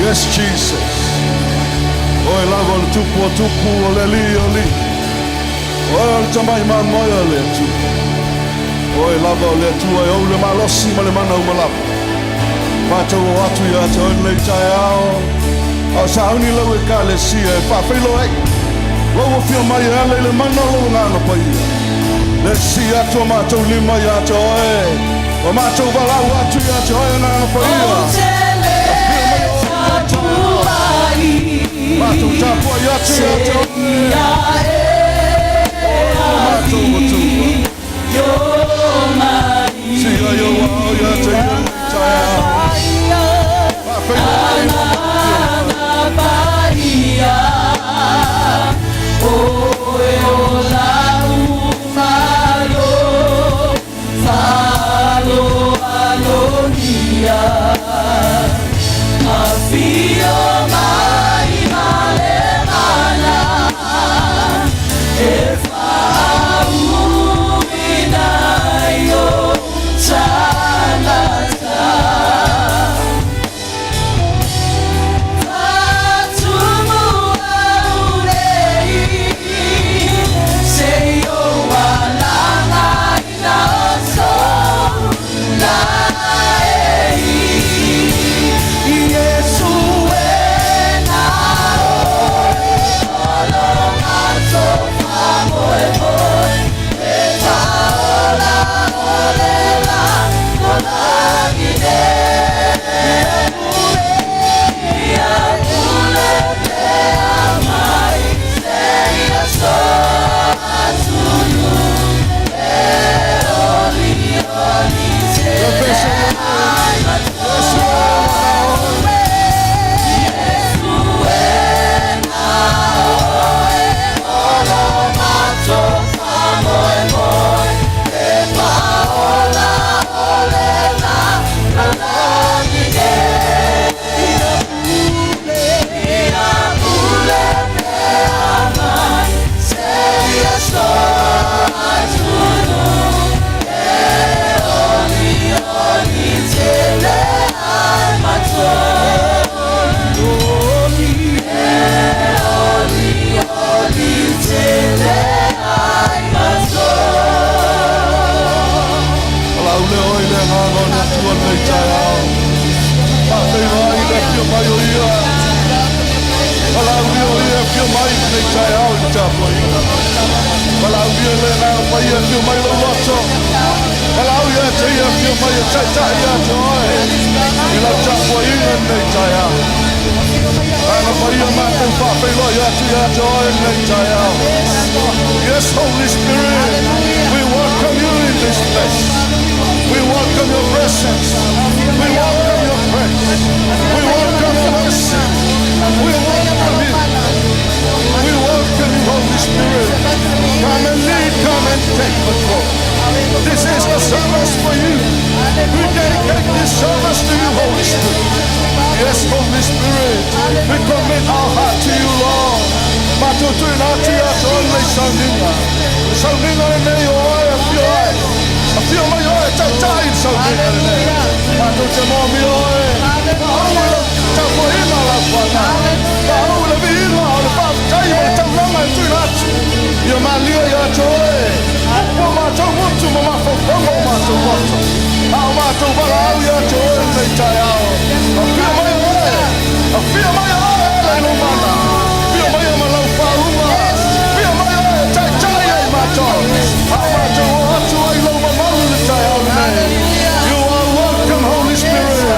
Yes, Jesus. Oe lava o le Tupu o tupu, o le Alii o alii. Oe o le Tamai Mamoe o le Atua. Oe lava o le Atua e ou le malosi ma le mana uma lava. Matou o atu ia te oe lenei taeao. A o sauni lau Ekalesia e faafeiloai lou afio mai e ala i le mana o lou Agaga Paia. Le sii atu o matou lima ia te oe, o matou valaau atu ia te oe, Agaga Paia. Afio mai oe lenei taeao. Matou tapuai atu ia te oe. Oe o matou Matua. Sia i ou aao ia te ia lenei taeao. Faafeiloai lou afio mai. Valaau lea oe i le Agaga o le Atua lenei taeao. Faafeiloai i le afio mai o Ia. Valaaulia o Ia e afio mai lenei taeao i le tapuaiga. Valaaulia le Agaga Paia e afio mai lou loto. Valaau ia te Ia e afio mai e taitai ia te oe i lau tapuaiga lenei taeao. Agaga Paia, matou faafeiloai atu ia te oe lenei taeao. Yes, Holy Spirit, we welcome you in this place. We welcome your presence. We welcome your grace. We welcome your mercy. We welcome you. We welcome you, Holy Spirit. Come and lead, come and take control. This is the service for you. We dedicate this service to you, Holy Spirit. Yes, Holy Spirit, we commit our heart to you, Lord. Matou tuuina atu ia te oe lenei sauniga. Sauniga lenei o oe e afio ai. Afio mai oe e taitai i le sauniga lenei. Matou te moomia oe. Faauu i lau tapuaiga lau fanau. Faauu i le viiga o le faafetai ma le taulaga e tuuina atu. Ia malie ia te oe. Upu o matou motu ma mafaufauga o matou loto. A o matou valaau ia te oe lenei taeao. Afio mai oe. Afio mai oe e ala i lou mana. Afio mai ma lau faauuga. Afio mai oe e taitai ai matou. A o matou o atu ai lou mamalu i le taeao lenei. You are welcome, Holy Spirit.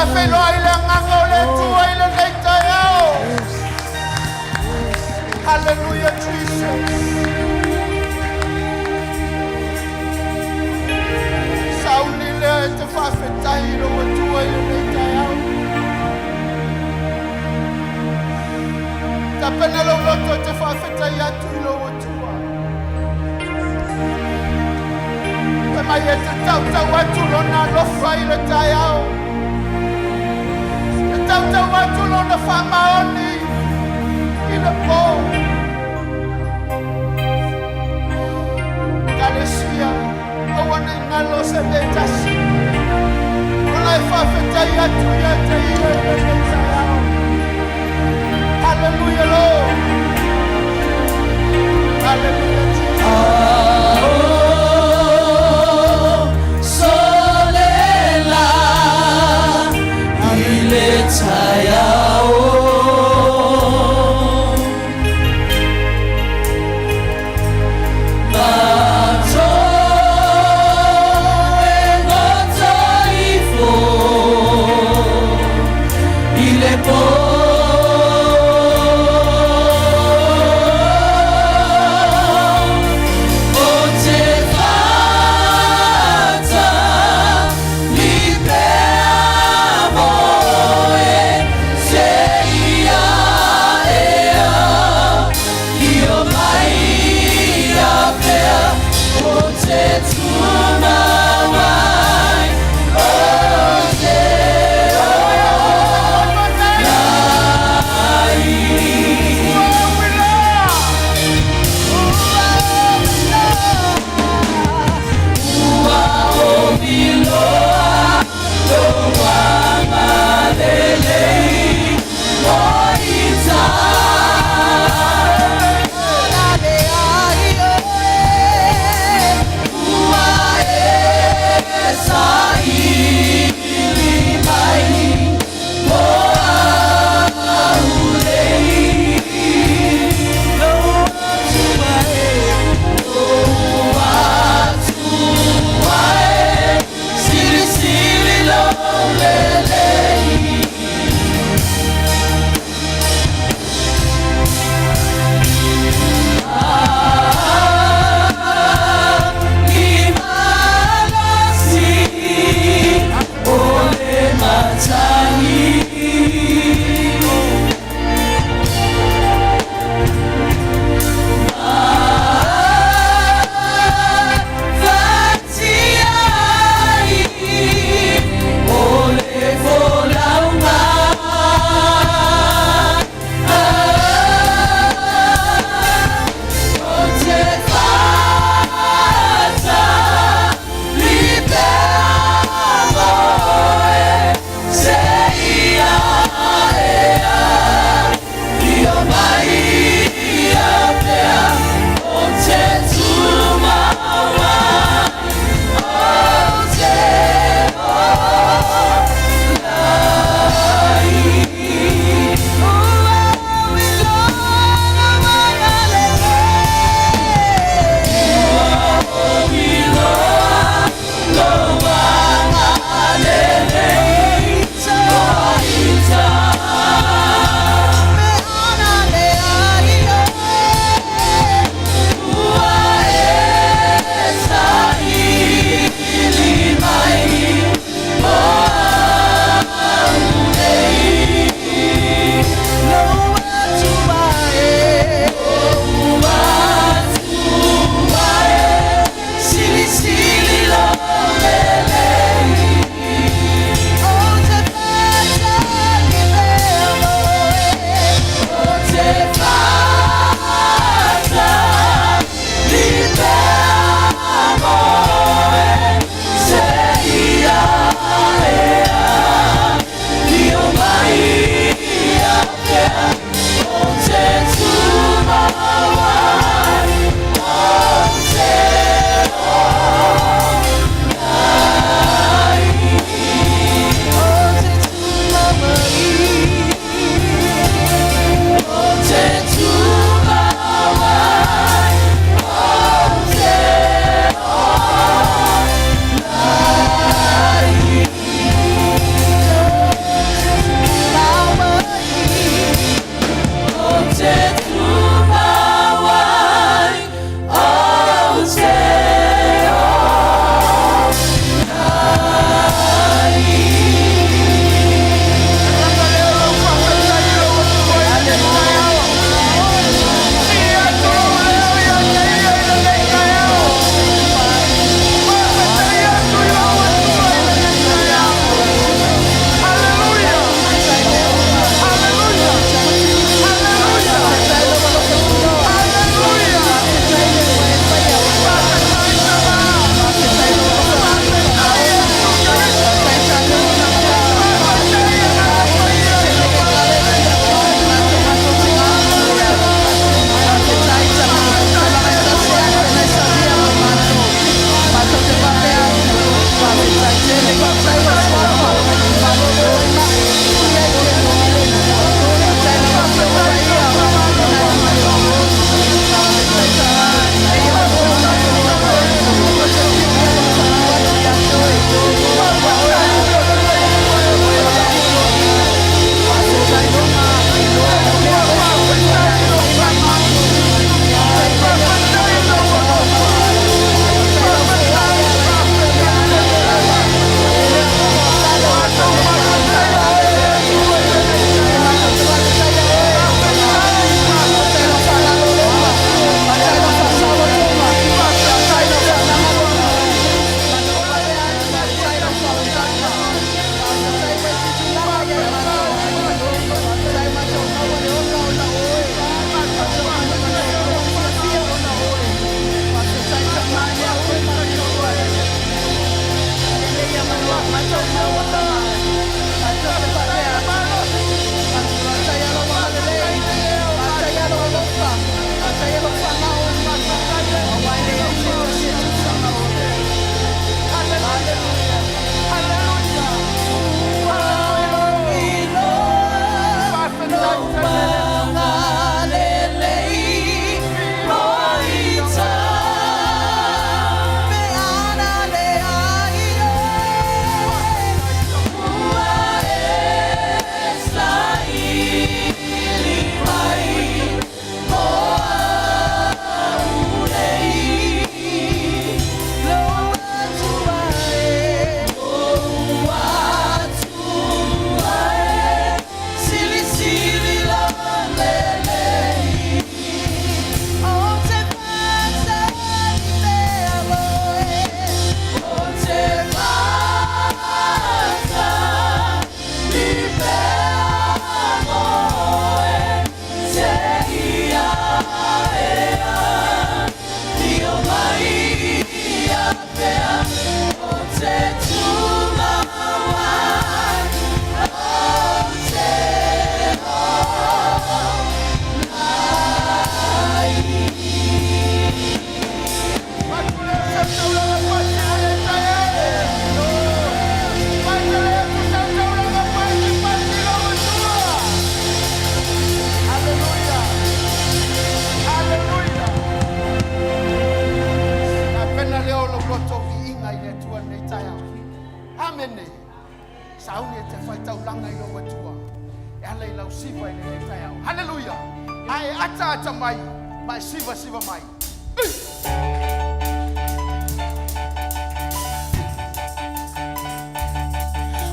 Faafeiloai le agaga o le Atua i lenei taeao. Hallelujah, Jesus. Sauni lea e te faafetai i lou Atua i lenei taeao. Tapena lou loto e te faafetai atu i lou Atua. E mai e te tautau atu lona alofa i le taeao. Te tautau atu lona faamaoni i le po. Kalesia, aua nei galo se mea e tasi. Ona e faafetai atu ia te ia i lenei taeao. Hallelujah, Lord. Hallelujah, Jesus. Solela i le taeao. Matou e goto ifo i le po. Valaau e te faitaulaga i lou Atua e ala i lau siva i lenei taeao. Haleluia! A e ataata mai ma e sivasiva mai.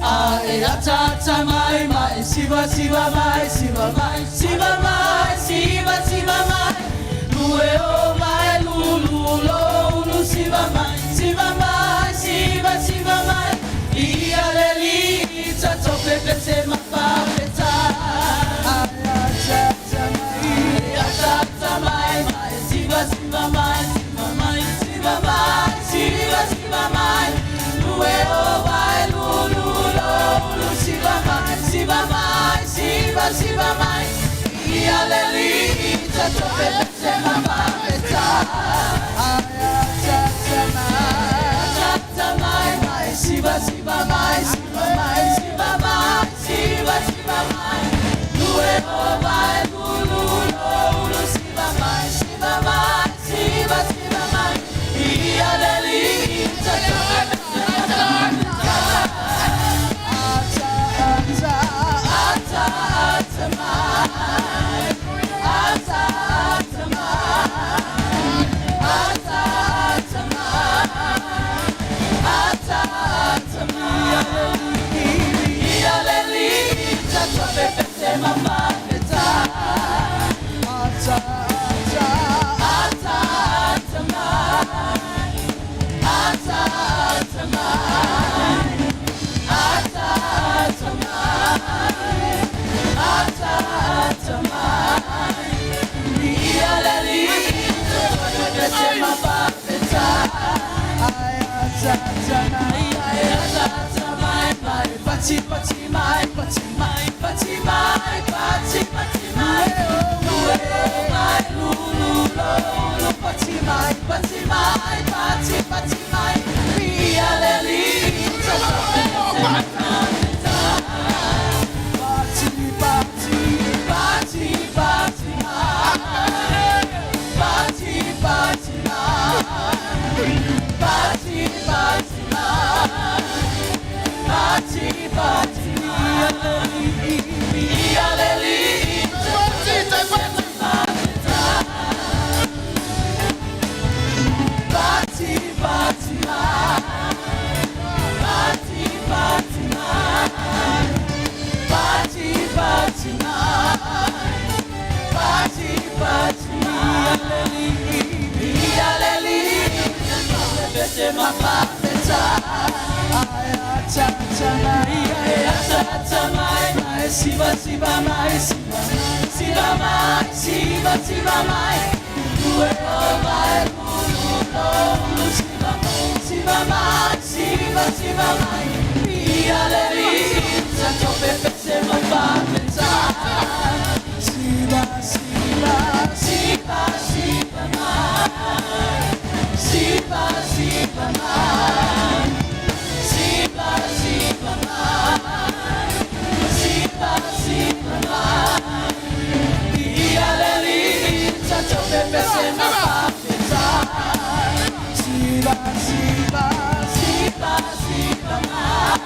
A e ataata mai ma e sivasiva mai, siva mai, siva mai, siva siva mai. Lue o mai, lulu lo ulu siva mai, siva mai, siva siva mai. Ia le li ta tope pete ma fa peta. A e ataata mai, ataata mai ma e siva siva mai, siva mai, siva mai, siva siva mai. Lue o mai, lulu lo ulu siva mai, siva mai, siva siva mai. Ia le li ta tope pete ma fa peta. A e ataata mai, ataata mai ma e siva siva mai, siva mai, siva mai, siva siva mai. Lue o mai, lulu lo ulu siva mai, siva mai, siva siva mai. Ia le li ta tope pete ma fa peta. Ata, ata, ata mai. Ata, ata mai. Ata, ata mai. Ata, ata mai. Ia le li ta tope pete ma fa peta. Ata, ata, ata, ata mai. Ata, ata mai. Ata, ata mai. Ata, ata mai. Ia le li ta tope pete ma fa peta. Ai ata ata mai, ai ata ata mai, mai pati pati mai, pati mai, pati mai, pati pati mai. Lue o mai, lulu lo lu pati mai, pati mai, pati pati mai. Ia le li ta tope pete ma fa peta. Pati pati pati pati mai, pati pati mai. Pati pati mai, pati pati mai. Ia le li ta tope pati pati mai, pati pati mai, pati pati mai, pati pati mai. Ia le li ta tope pete ma fa peta. Ai ata ata mai, ai ata ata mai, mai siva siva mai, siva siva mai, siva siva mai. Lue o mai, lulu lo ulu siva mai, siva mai, siva siva mai. Ia le li ta tope pete ma fa peta. Siva siva siva siva mai, siva siva mai. Siva siva mai, siva siva mai. Ia le li ta tope pete ma fa peta. Siva siva siva siva mai,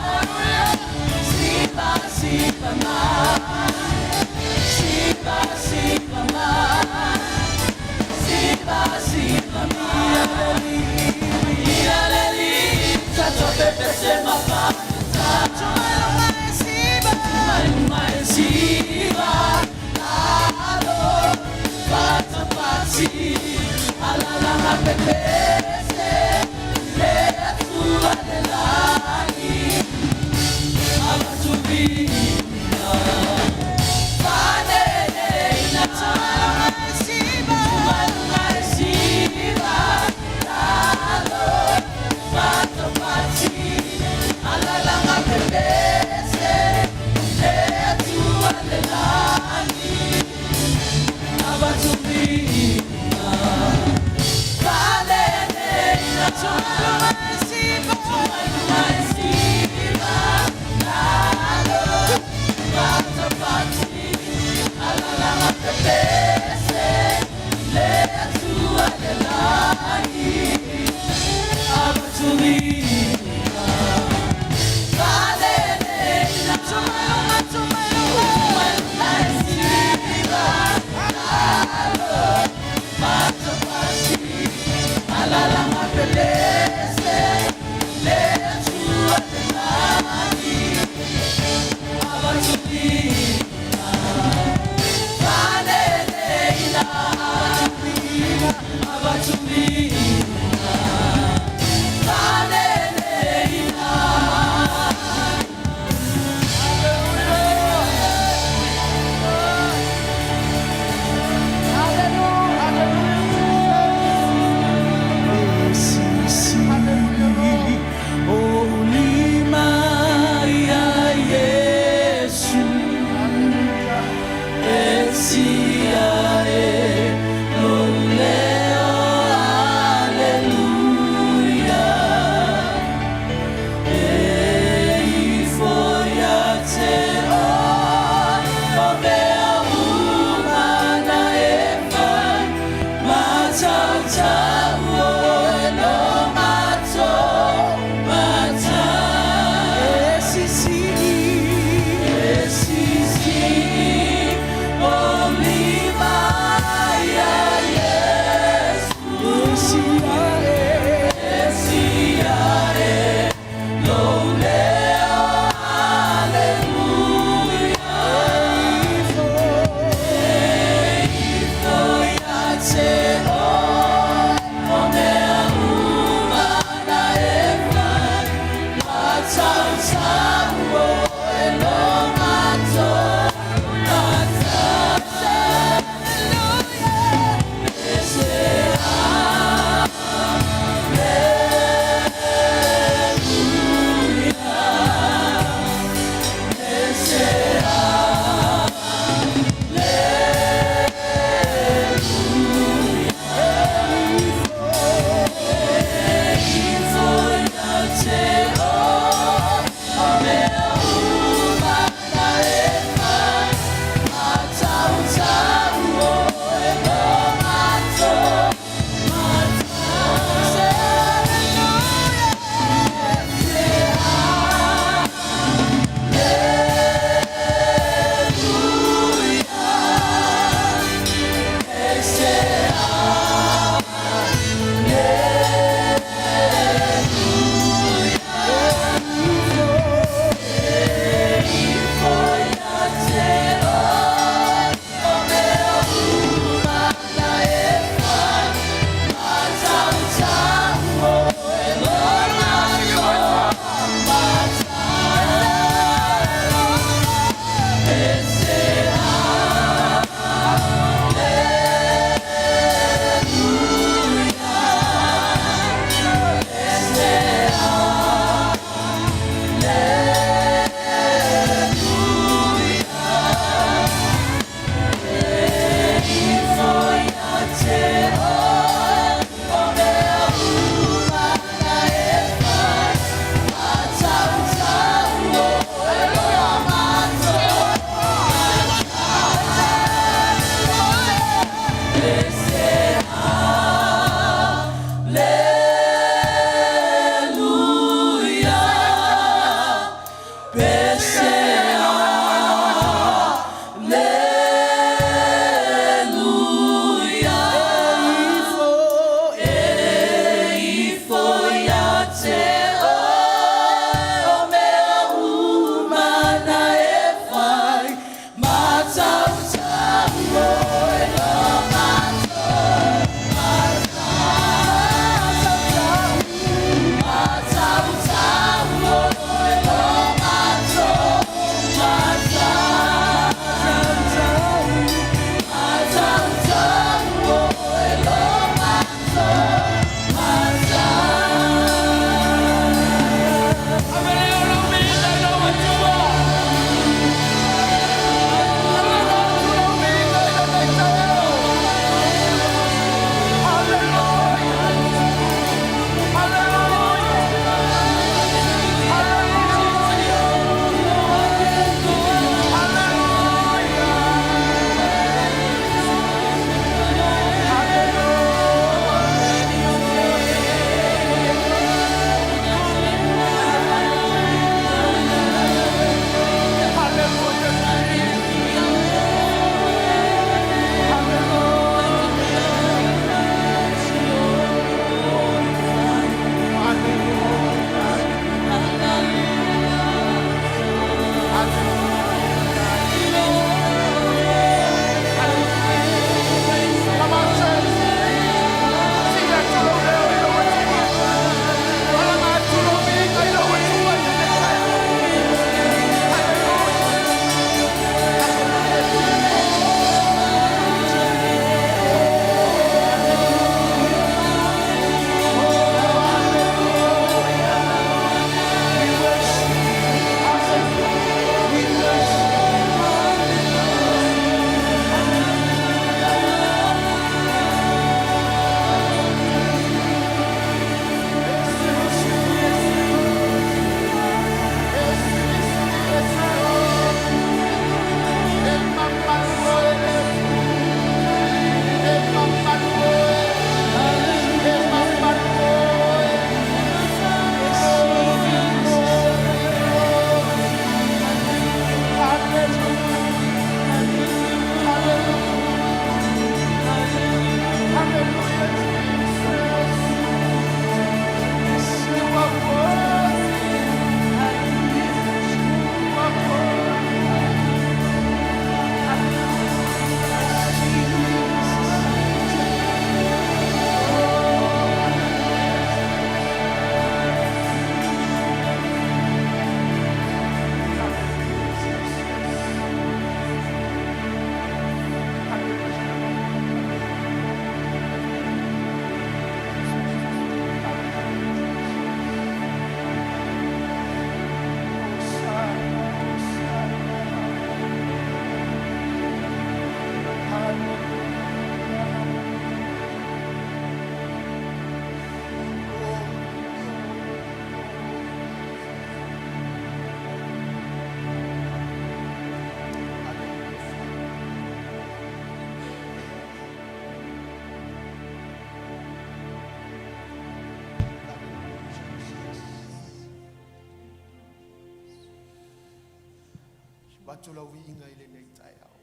Avatu lau viiga i lenei taeao.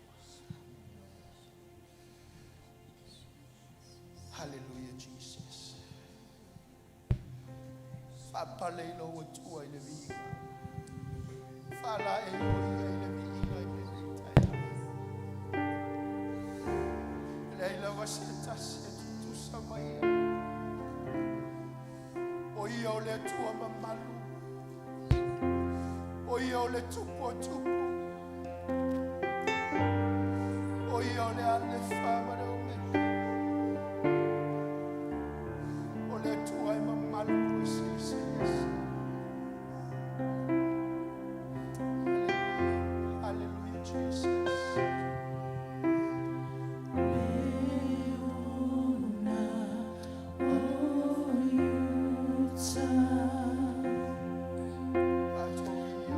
Hallelujah, Jesus. Faapale i lou Atua i le viiga. Faalaei o ia i le viiga i lenei taeao. E leai lava se tasi e tutusa ma ia. O ia o le Atua mamalu. O ia o le Tupu o tupu. O ia o le Alefa ma le Omeka. O le Atua e mamalu e silisili ese. Hallelujah, Jesus. Atoia.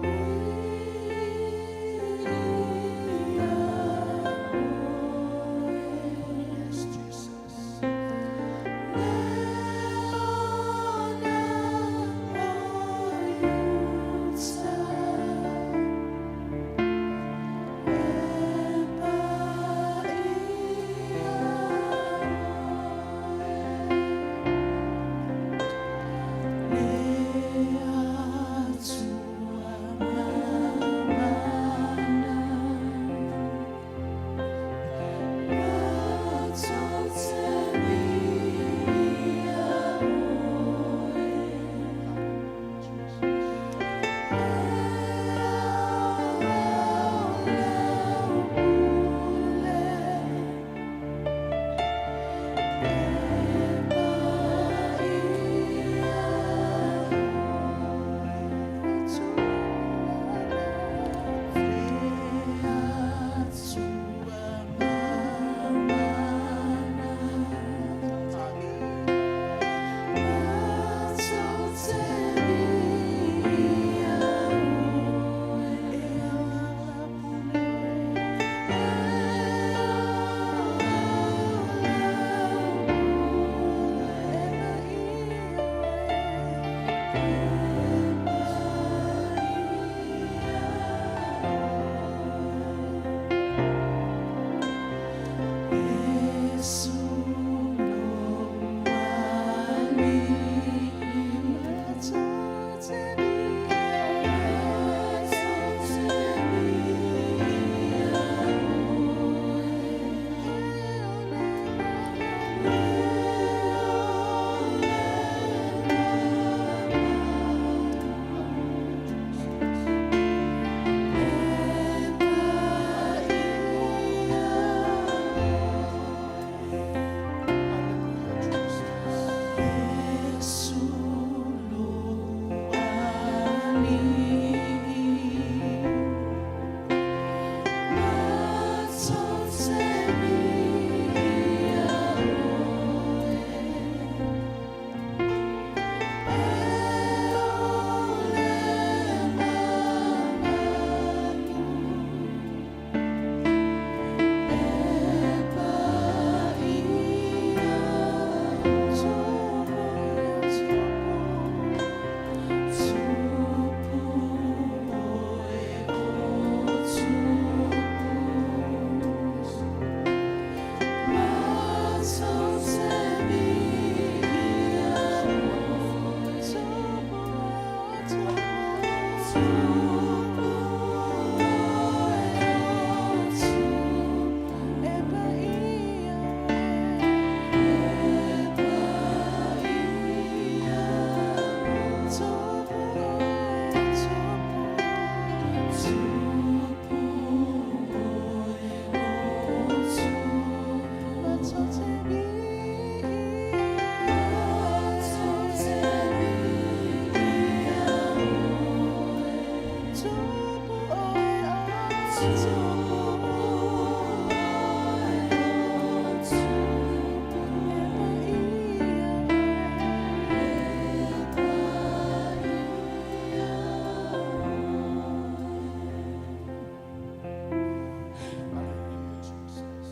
Hallelujah, Jesus.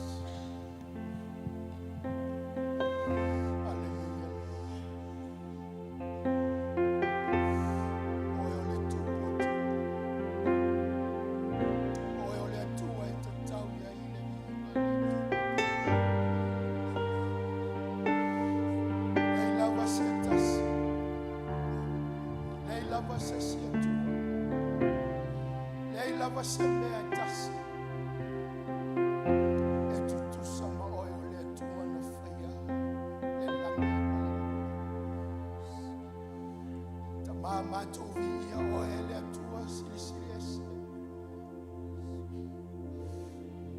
Hallelujah, Lord. Oe o le tupu o tupu. Oe o le Atua e tatau i ai le viiga o le Atua. Leai lava se tasi, leai lava se isi Atua, leai lava se mea e tasi e tutusa ma oe o le Atua na faia le lagi ma le lalolagi. Tama matou viia oe le Atua Silisili Ese.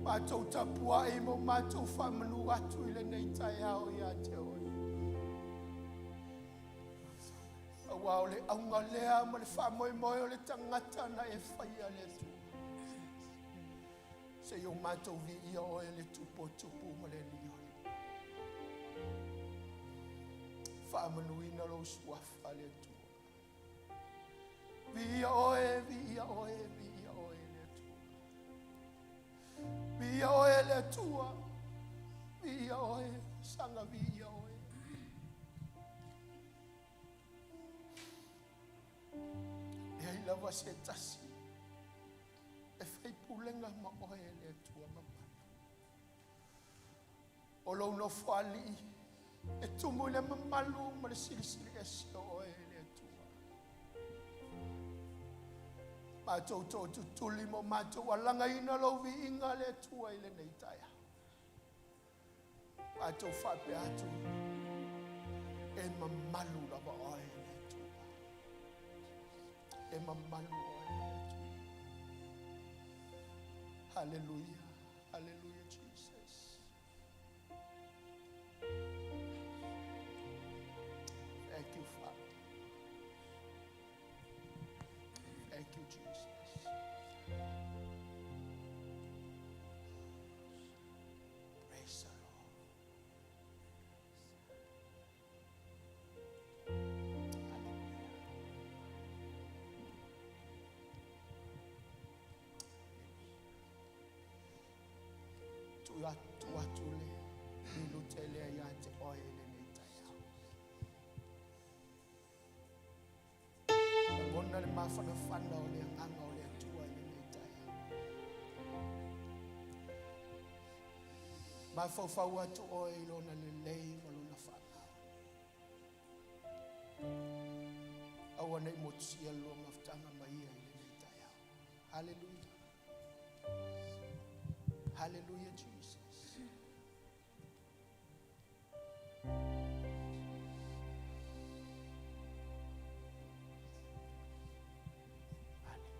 Matou tapuai ma matou faamanu atu i lenei taeao ia te oe. Aua o le auga lea ma le faamoemoe o le tagata na e faia le Atua. Se i o matou viia oe le Tupu o Tupu ma le Alii o Alii. Faamanuina lou suafa le Atua. Viia oe, viia oe, viia oe le Atua. Viia oe le Atua. Viia oe, saga viia oe. Leai lava se tasi e faipulega ma oe le Atua mamalu. O lou nofoalii e tumu i le mamalu ma le silisili ese o oe le Atua. Matou tootutuli ma o matou alagaina lou viiga le Atua i lenei taeao. Matou faapea atu, e mamalu lava oe le Atua. E mamalu oe le Atua. Hallelujah. Hallelujah, Jesus. Thank you, Father. Thank you, Jesus. Praise the Lord. Hallelujah. Tu atu atu le minute lea ia te oe lenei taeao. Lagona le mafanafana o le agaga o le Atua i lenei taeao. Mafaufau atu oe i lona lelei ma lona faamau. Aua nei motusia lua mafutaga ma ia i lenei taeao. Hallelujah. Hallelujah, Jesus. Hallelujah.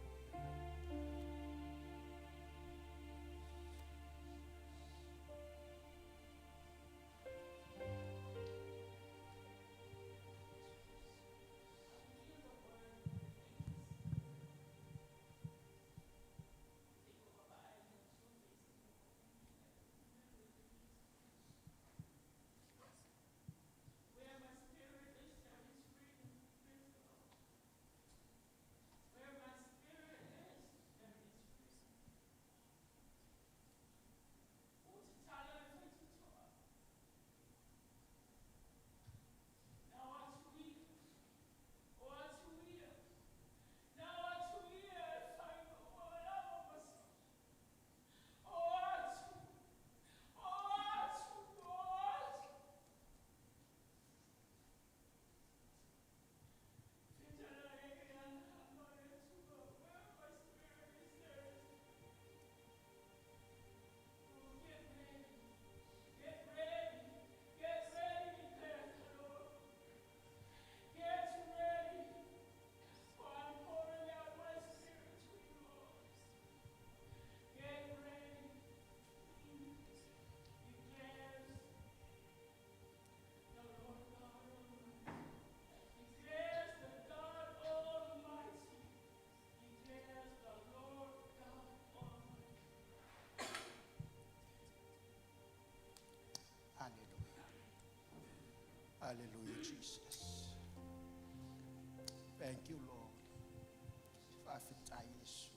Hallelujah, Jesus. Thank you, Lord. Faafetai Iesu.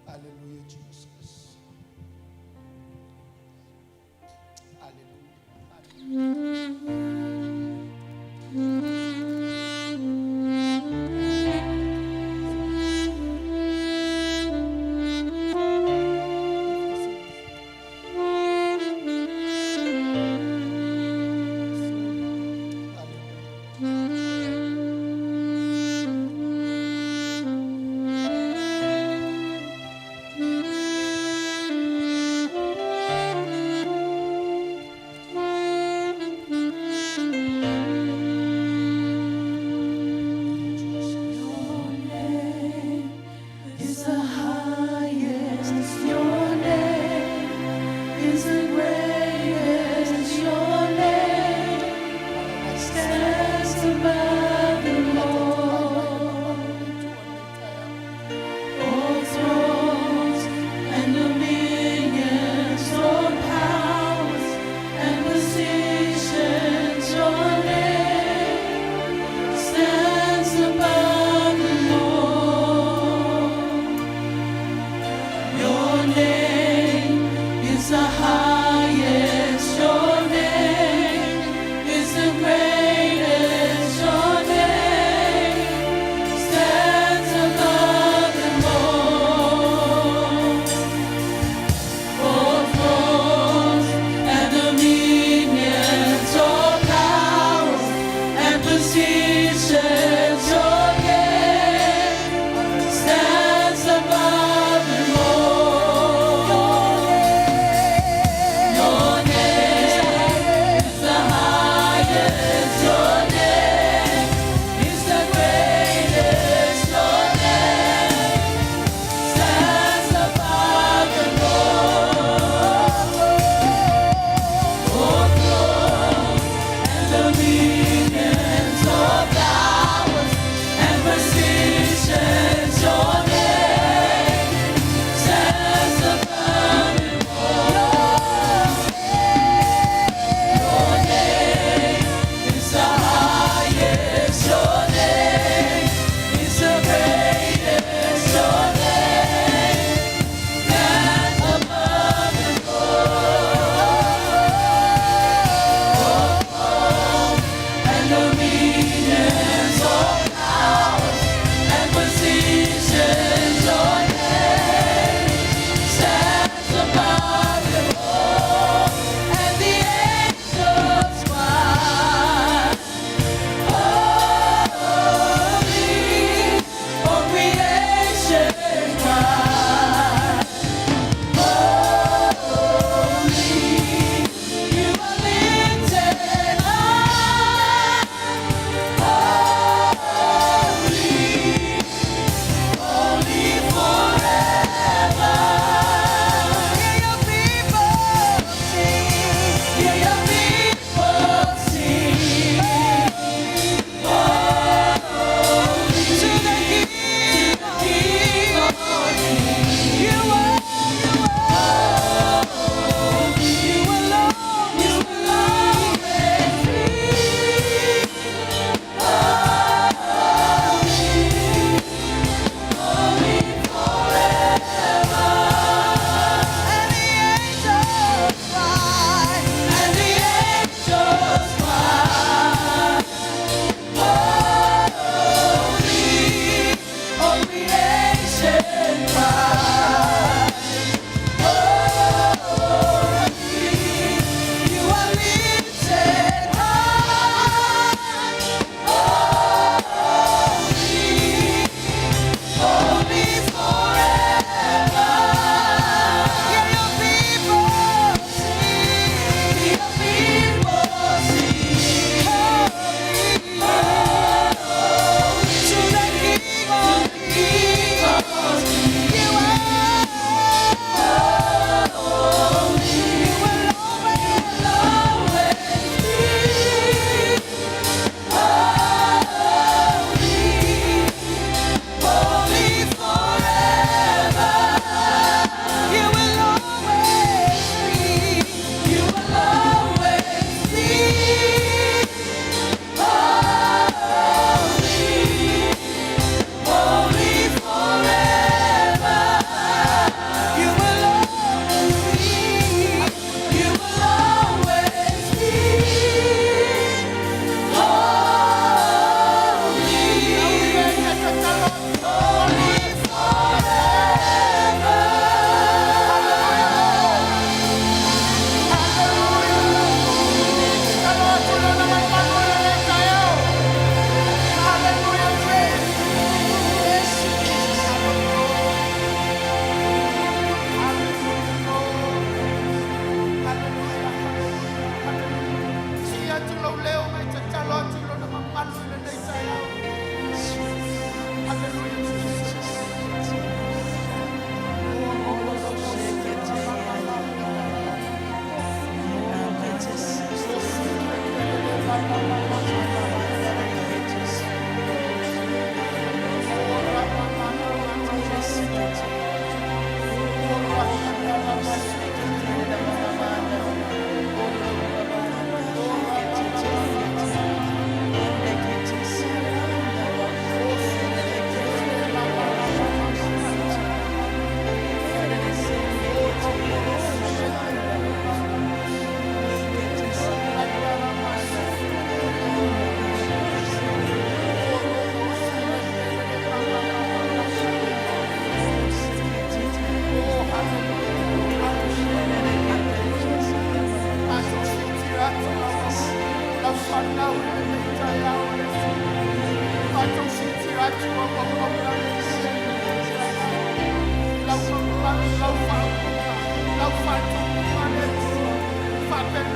Hallelujah, Jesus. Hallelujah. Hallelujah. Hallelujah.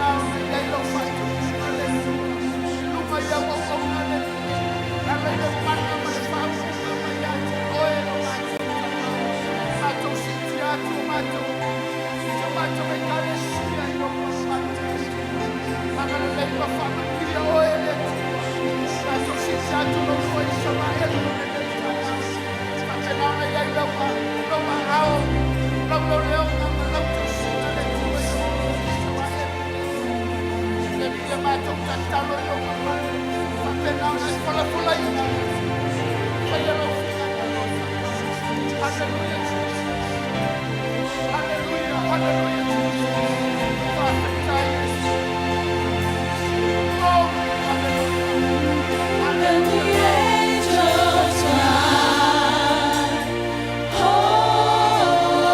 Faapena ona i ai lau faatuatuga le Atua i luga i au auauna le Alii, e ala i le mana ma le faaupuga mai ia te Oe lo matou Tama. Matou siitia atu o matou si o matou Ekalesia i lou mamalu le Atua. Agalelei ma faamanuia Oe le Atua. Matou siitia atu lau lua Isaraelu i lenei taeao. Faapena ona i ai lau lau aao, lau leoleoga ma lau tausiga le Atua i lau Isaraelu le Atua. Le Alii a matou tatalo i lou mamalu, faapena ona e folafolaina le Atua. Faia lau finagalo e faapena. Hallelujah Jesus. Hallelujah, hallelujah Jesus. Faafetai Iesu. Glory, hallelujah. And the Hallelujah. angels cry,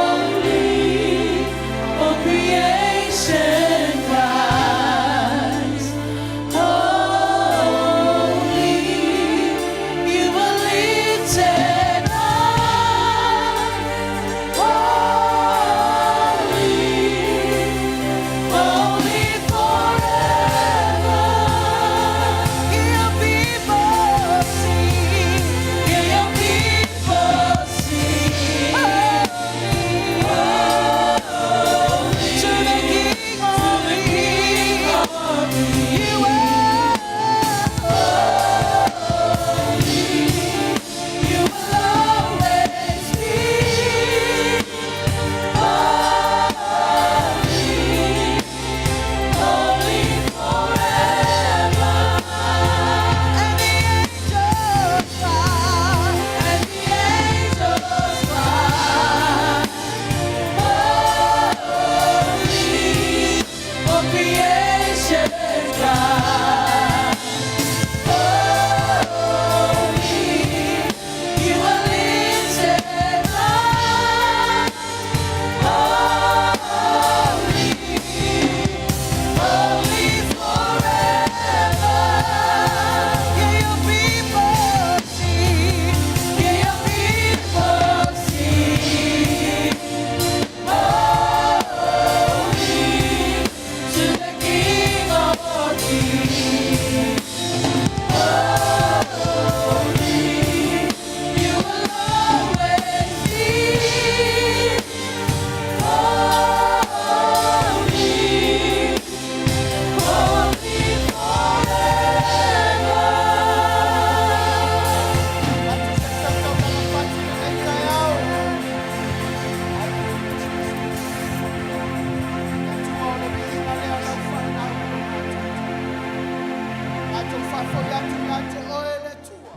Holy, all creation cries, Holy, you were lifted high, Holy, holy forever. Hear people sing, hear your people sing. Holy, to the King of Kings, you are holy. You will always be holy. Holy forever. And the angels cry, and the angels cry, holy, all creation cry, holy, you are lifted high, holy. Holy forever. Hear your people sing. Hear your people sing. Holy to the King of Kings. Holy, you will always be. Holy. Holy forever. Matou se tautaga fati lenei taeao. Hallelujah Jesus. Le Atua o le viiga lea o lau fanau i lou matoatoa. Matou faafoi atu ia te Oe le Atua,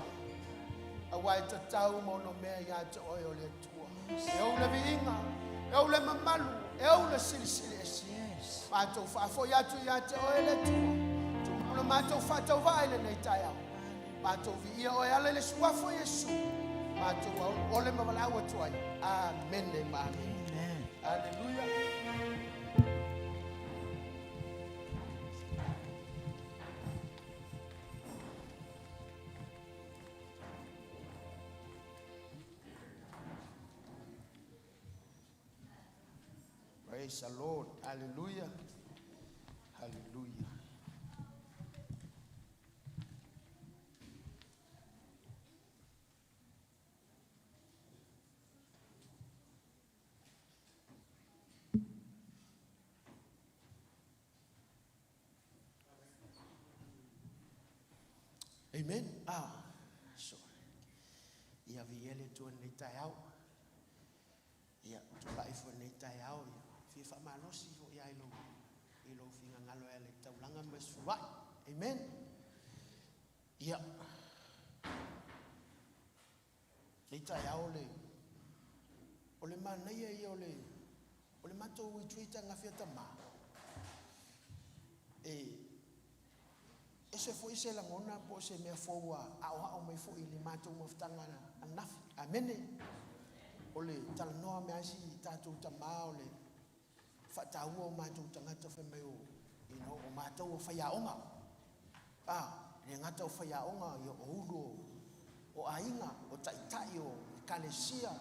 aua e tatau ma ono mea ia te Oe o le Atua. E ou le viiga, e ou le mamalu, e ou le silisili ese. Matou faafoi atu ia te Oe le Atua, tumau le matou faatauvaa i lenei taeao. Matou viia Oe e ala i le suafa o Iesu. Matou ole ma valaau atu ai. Amene ma amene. Hallelujah. Praise the Lord. Hallelujah. Hallelujah. Amen. Ah, sorry. Ia viia le Atua i lenei taeao. Ia, tulai foi i lenei taeao, ia fia faamalosi foi lava i lou, i lou finagalo e ala i le taulaga ma le sefuluai. Amen. Ia, lenei taeao le, o le manaia ia o le, o le matou retreat ananafi a tama, e, ese foi se lagona po o se mea fou ua aoao mai foi i le matou mafutaga ananafi. Amene. O le talanoa mea ai si tatou tama o le faataua o matou tagata fai mai o, you know, o matou o faiaoga. Ah, le gata o faiaoga, ia o ulu o, o aiga, o taitai o ekalesia,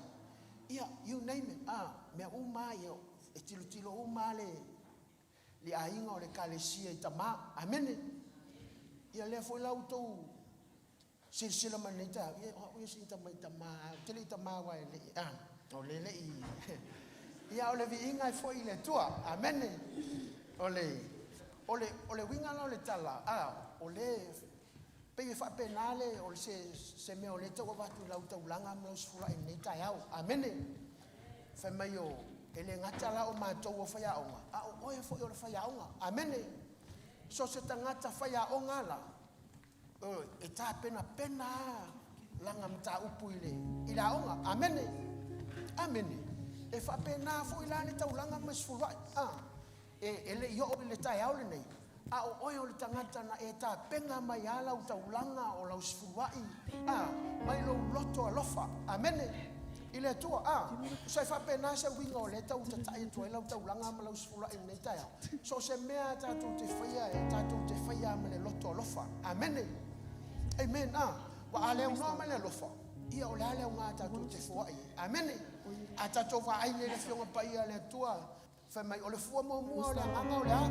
ia, you name it, ah, mea uma ia, e tilotilo uma le, le aiga o le Ekalesia i tama. Amene. Ia lea foi la ua outou silasila mai i lenei taeao, ia o au ia sina tamai tama lava, ou te le i tama aua e le i, a, o le le i, ia o le viiga e foi i le Atua. Amene. O le, o le, o le uiga la o le tala, a, o le, pei e faapena le, o se, se mea o lea e tau avatu i lau taulaga ma lau sefulai i lenei taeao. Amene. Fai mai o, e le gata la o matou o faiaoga, a o oe foi o le faiaoga. Amene. So o se tagata faiaoga lava la, e tapenapena lava lana mataupu i le, i le aoga. Amene. Amene. E faapena foi la le taulaga ma le sefuluai. A, e, e le i oo i le taeao lenei, a o oe o le tagata na e tapena mai lava lau taulaga o lau sefuluai, a, mai lou loto alofa. Amene. I le Atua. A, tusa e faapena se uiga o lea e tau tatai atu ai lau taulaga ma lau sefuluai i lenei taeao. So o se mea a tatou te faia, e tatou te faia lava ma le loto alofa. Amene. Amen. A, ua a le aunoa ma le alofa, ia o le a le aoga tatou te foai ai. Amene. A tatou vaai nei i le Afioga Paia a le Atua, fai mai, o le fua muamua o le agaga o le a?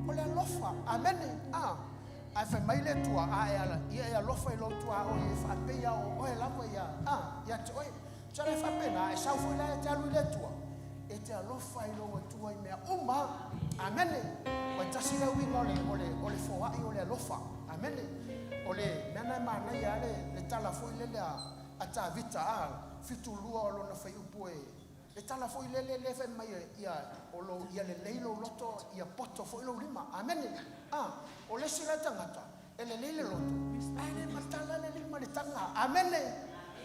O le alofa. Amene. A, ae fai mai le Atua, a e ala, ia e alofa i lou tuaoi e faapei lava o oe lava ia, a, ia te oe. Tusa la e faapena, a e sau foi la e te alu i le Atua, e te alofa i lou Atua i mea uma. Amene. Ua e tasi lea uiga o le, o le, o le foai o le alofa. Amene. O le mea lena e manaia lava le, le tala foi lele a, a Tavita, a, 72 o lona fuaiupu e, le tala foi lele lea fai mai ia, o lou, ia lelei lou loto, ia poto foi lou lima. Amene. A, o le isi la tagata, E lelei le loto, ae le matala le lima i le taga. Amene!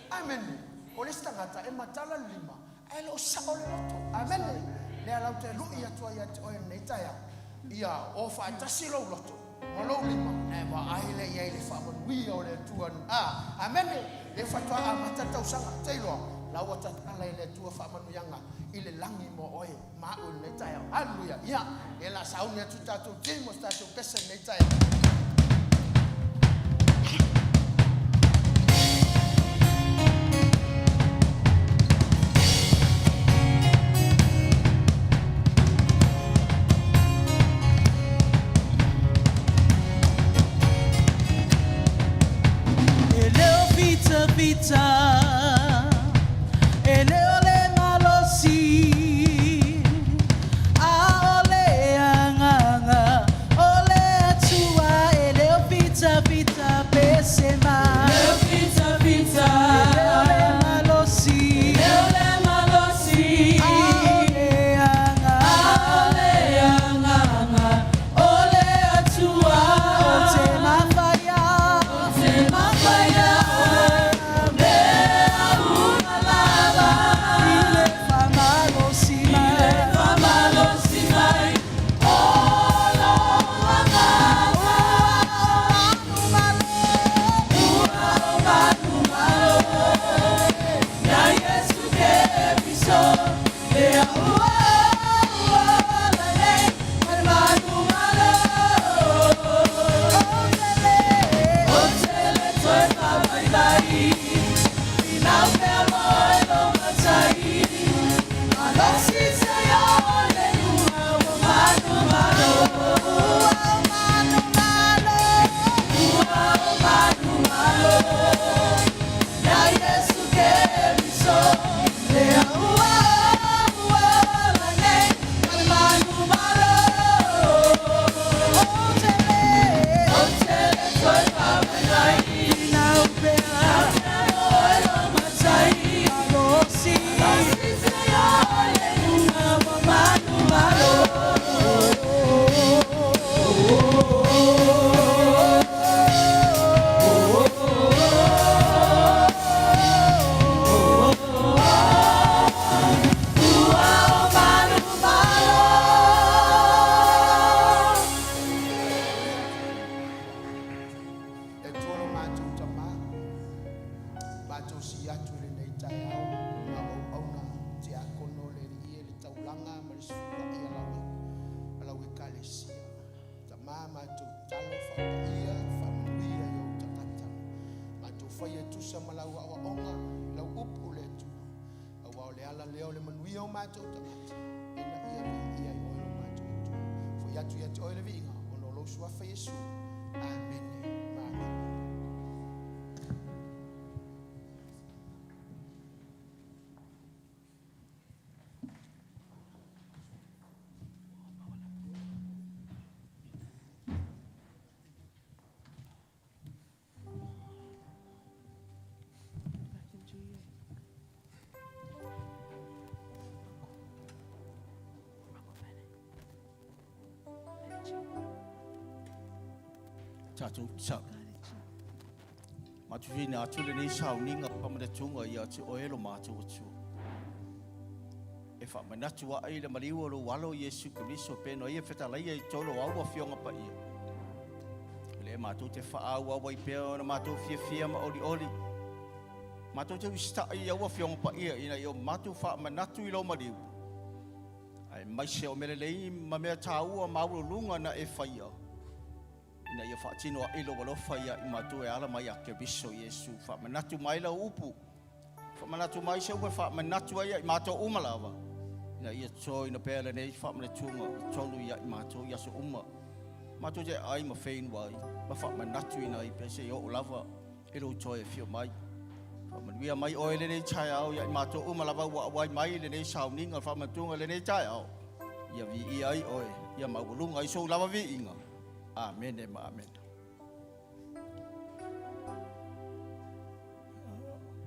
Amene! O le isi tagata, e matala le lima, ae le o sao le loto. Amene! Lea lau te lui atu ai ia te oe i lenei taeao, ia o faatasi lou loto ma lou lima, ona e vaai lea i ai i le faamanuia o le Atua. Amene! Lea faatoa amata le tausaga, te iloa, la ua tatala e le Atua faamanuiaga i le lagi mo oe ma au i lenei taeao. Haleluia! Ia, lea o le a sauni atu le tatou team o se tatou pese i lenei taeao. E le o fitafita, e le o le malosi, a o le agaga o le Atua. E le o fitafita pese mai. E le o fitafita, e le o le malosi, e le o le malosi, a o le agaga, a o le agaga o le Atua. O te mafaia, o te mafaia mea uma lava i le faamalosi mai, i le faamalosi mai o lou agaga. Ua o manumalo, ia Iesu Keriso, lea ua ola nei ma le manumalo. Ou te le toe faavaivai, finau pea loa i lou matai. Malosi se o le luma ua manumalo. Ua o manumalo, ua o manumalo, ia Iesu Keriso, lea ua ola nei ma le manumalo. Ou te le, ou te le toe faavaivai, finau pea, loa i lou matai. Malosi, malosi se o le luma ua manumalo. Ua o manumalo. E Atua lo matou Tama, matou sii atu i lenei taeao ma auauna tiakono o le Alii e le taulaga ma le sefuluai a lau, a lau Ekalesia. Tama, matou tatalo, faapaia, faamanuia i ou tagata. Matou faia e tusa ma lau aoaoga, lau upu le Atua, aua o le ala lea o le manuia o matou tagata, ina ia viia ai oe lo matou Atua. Foi Momoli atu ia te Oe le viiga, ona o Lou Suafa Iesu. Amene ma amene. Tatou tatalo. Matou feina atu lenei sauniga faamanatuga ia te oe lo matou Atua. E faamanatu ai le maliu o lou alo Iesu Keriso pe no ia fetalaia i tolu o au afioga paia. O lea matou te faaauau ai pea ona matou fiafia ma olioli. Matou te usitai i au afioga paia ina ia o matou faamanatu i lou maliu. Aemaise o mea lelei ma mea taua maualuluga na e faia ina ia faatino ai lou alofa ia i matou e ala mai ia Keriso Iesu. Faamanatu mai lau upu, faamanatu mai se upu e faamanatu ai ia i matou uma lava, ina ia totoina pea lenei faamanatuga i totonu ia i matou i aso uma matou te ai ma feinu ai ma faamanatuina ai pea seia oo lava i lou toe afio mai. Faamanuia mai oe lenei taeao ia i matou uma lava ua auai mai lenei sauniga o le faamanatuga i lenei taeao. Ia viia ai oe, ia maualuga ai sou lava viiga. Amene ma amene.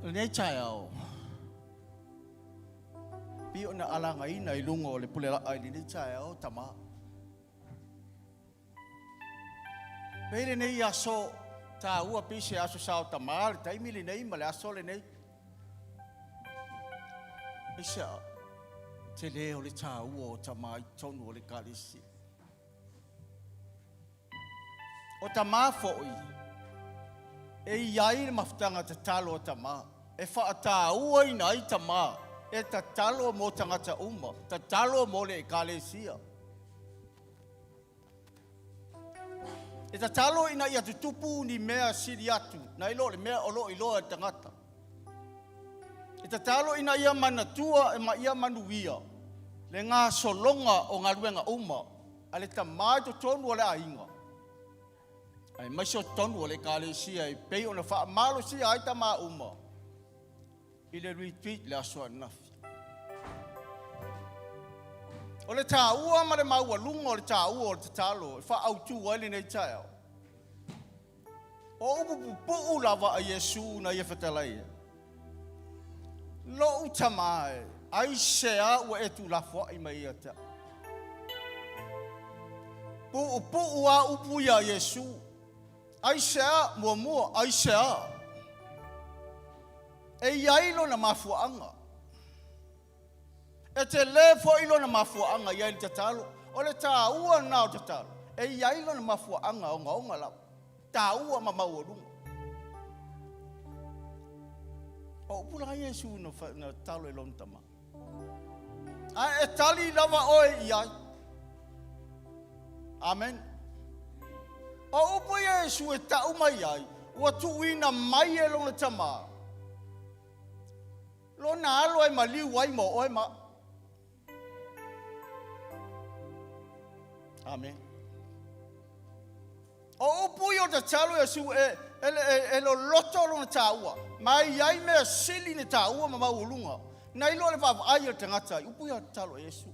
Lenei taeao, pei ona alagaina i luga o le pule laa i lenei taeao, tama. Pei lenei aso taua pei se aso sao tama le taimi lenei ma le aso lenei. Aisea tele o le taua o tama i totonu o le Ekalesia. O tama foi e i ai le mafutaga tatalo a tama e faatauaina ai tama e tatalo mo tagata uma, tatalo mo le Ekalesia. E tatalo ina ia tutupu ni mea sili atu nai lo le mea o lo o iloa e le tagata. E tatalo ina ia manatua ma ia manuia le gasologa o galuega uma a le tama i totonu o le aiga, aemaise o totonu o le Ekalesia e pei ona faamalosia ai tama uma i le retreat le aso ananafi. O le taua ma le maualuga o le taua o le tatalo e faaautu ai lenei taeao. O upu pupuu lava a Iesu na ia fetalai ai, Lou tama e, aisea ua e tuulafoai mai ia te au? Puupuu a upu ia a Iesu. Aisea? Muamua, aisea? E i ai lona mafuaaga. E tele foi lona mafuaaga i ai le tatalo. O le taua lena o le tatalo. E i ai lona mafuaaga ogaoga lava. Taua ma maualuga. O upu la Iesu na tatalo i lona tama. Ae e tali lava oe i ai. Amen. O upu ia Iesu e tau mai ai, ua tuuina mai e lona tama. Lona alo e maliu ai mo oe ma au. Amen. O upu ia o tatalo Iesu e, e, e, e loloto lona taua, ma e i ai mea sili na taua ma maualuga, nai lo le vaavaai a le tagata i upu ia o tatalo a Iesu.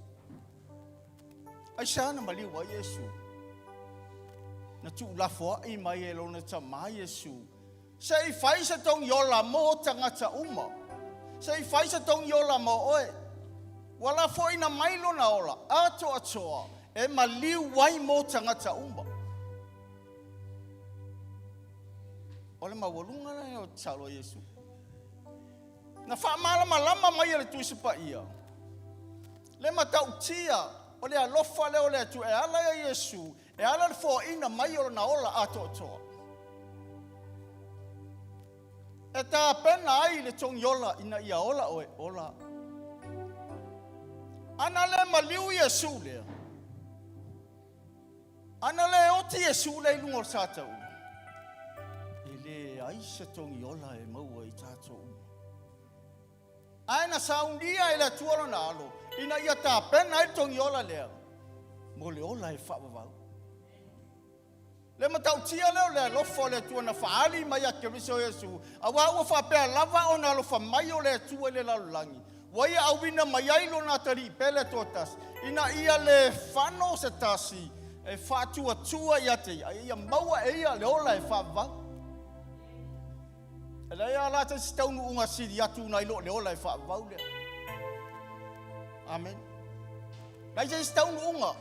Aisea na maliu ai Iesu? Na tuulafoai mai e lona tama Iesu Se i fai se togiola mo tagata uma. Se i fai se togiola mo oe. Ua lafoina mai lona ola atoatoa e maliu ai mo tagata uma. O le maualuga lea o tatalo a Iesu. Na faamalamalama mai e le Tusi Paia le matautia o le alofa lea o le Atua e ala ia Iesu E ala le foaina mai o lona ola atoatoa e tapena ai le togiola ina ia ola oe, ola. Ana le maliu Iesu lea, ana le oti Iesu lea i luga o le sataua, e leai se togiola e maua i tatou uma. Ae na saunia e le Atua lona alo ina ia tapena ai le togiola lea. Mo le ola e faavavau. Le matautia lea o le alofa o le Atua na faaali mai ia Keriso Iesu, auā ua faapea lava ona alofa mai o le Atua i le lalolagi, ua Ia auina mai ai Lona Atalii pele toatasi, ina ia le fano se tasi e faatuatua ia te Ia, a ia maua e ia le ola e faavavau. E leai lava la se isi taunuuga sili atu nai lo le ola e faavavau lea. Amene. Leai se isi taunuuga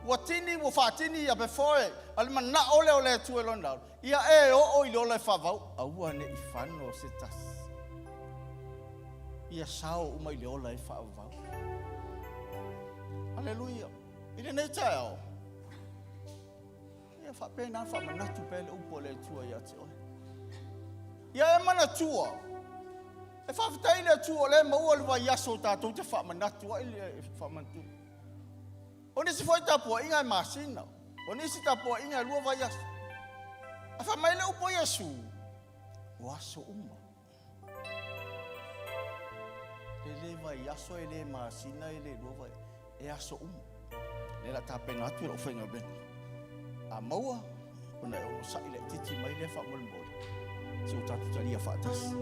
ua tini ua faatini ia befoe, a le manao lea o le Atua i Lona alo, ia e oo i le ola e faavavau, aua ne i fano se tasi. Ia sao uma i le ola e faavavau. Aleluia. I lenei taeao, ia faapena faamanatu pea le upu a le Atua ia te oe. Ia e manatua, e faafetai i le Atua o lea e maua le vaiaso tatou te faamanatu ai le faamanatu. O nisi foi tapuaiga e masina, o nisi tapuaiga e 2 vaiaso. Ae fai mai le upu a Iesu, o aso uma. E le vaiaso, e le masina, e le 2 vaiaso, e aso uma. Lea la tapena atu lau faigaluega. A maua, ona e onosai laitiiti mai lea faamolemole, se ua tatou talia faatasi.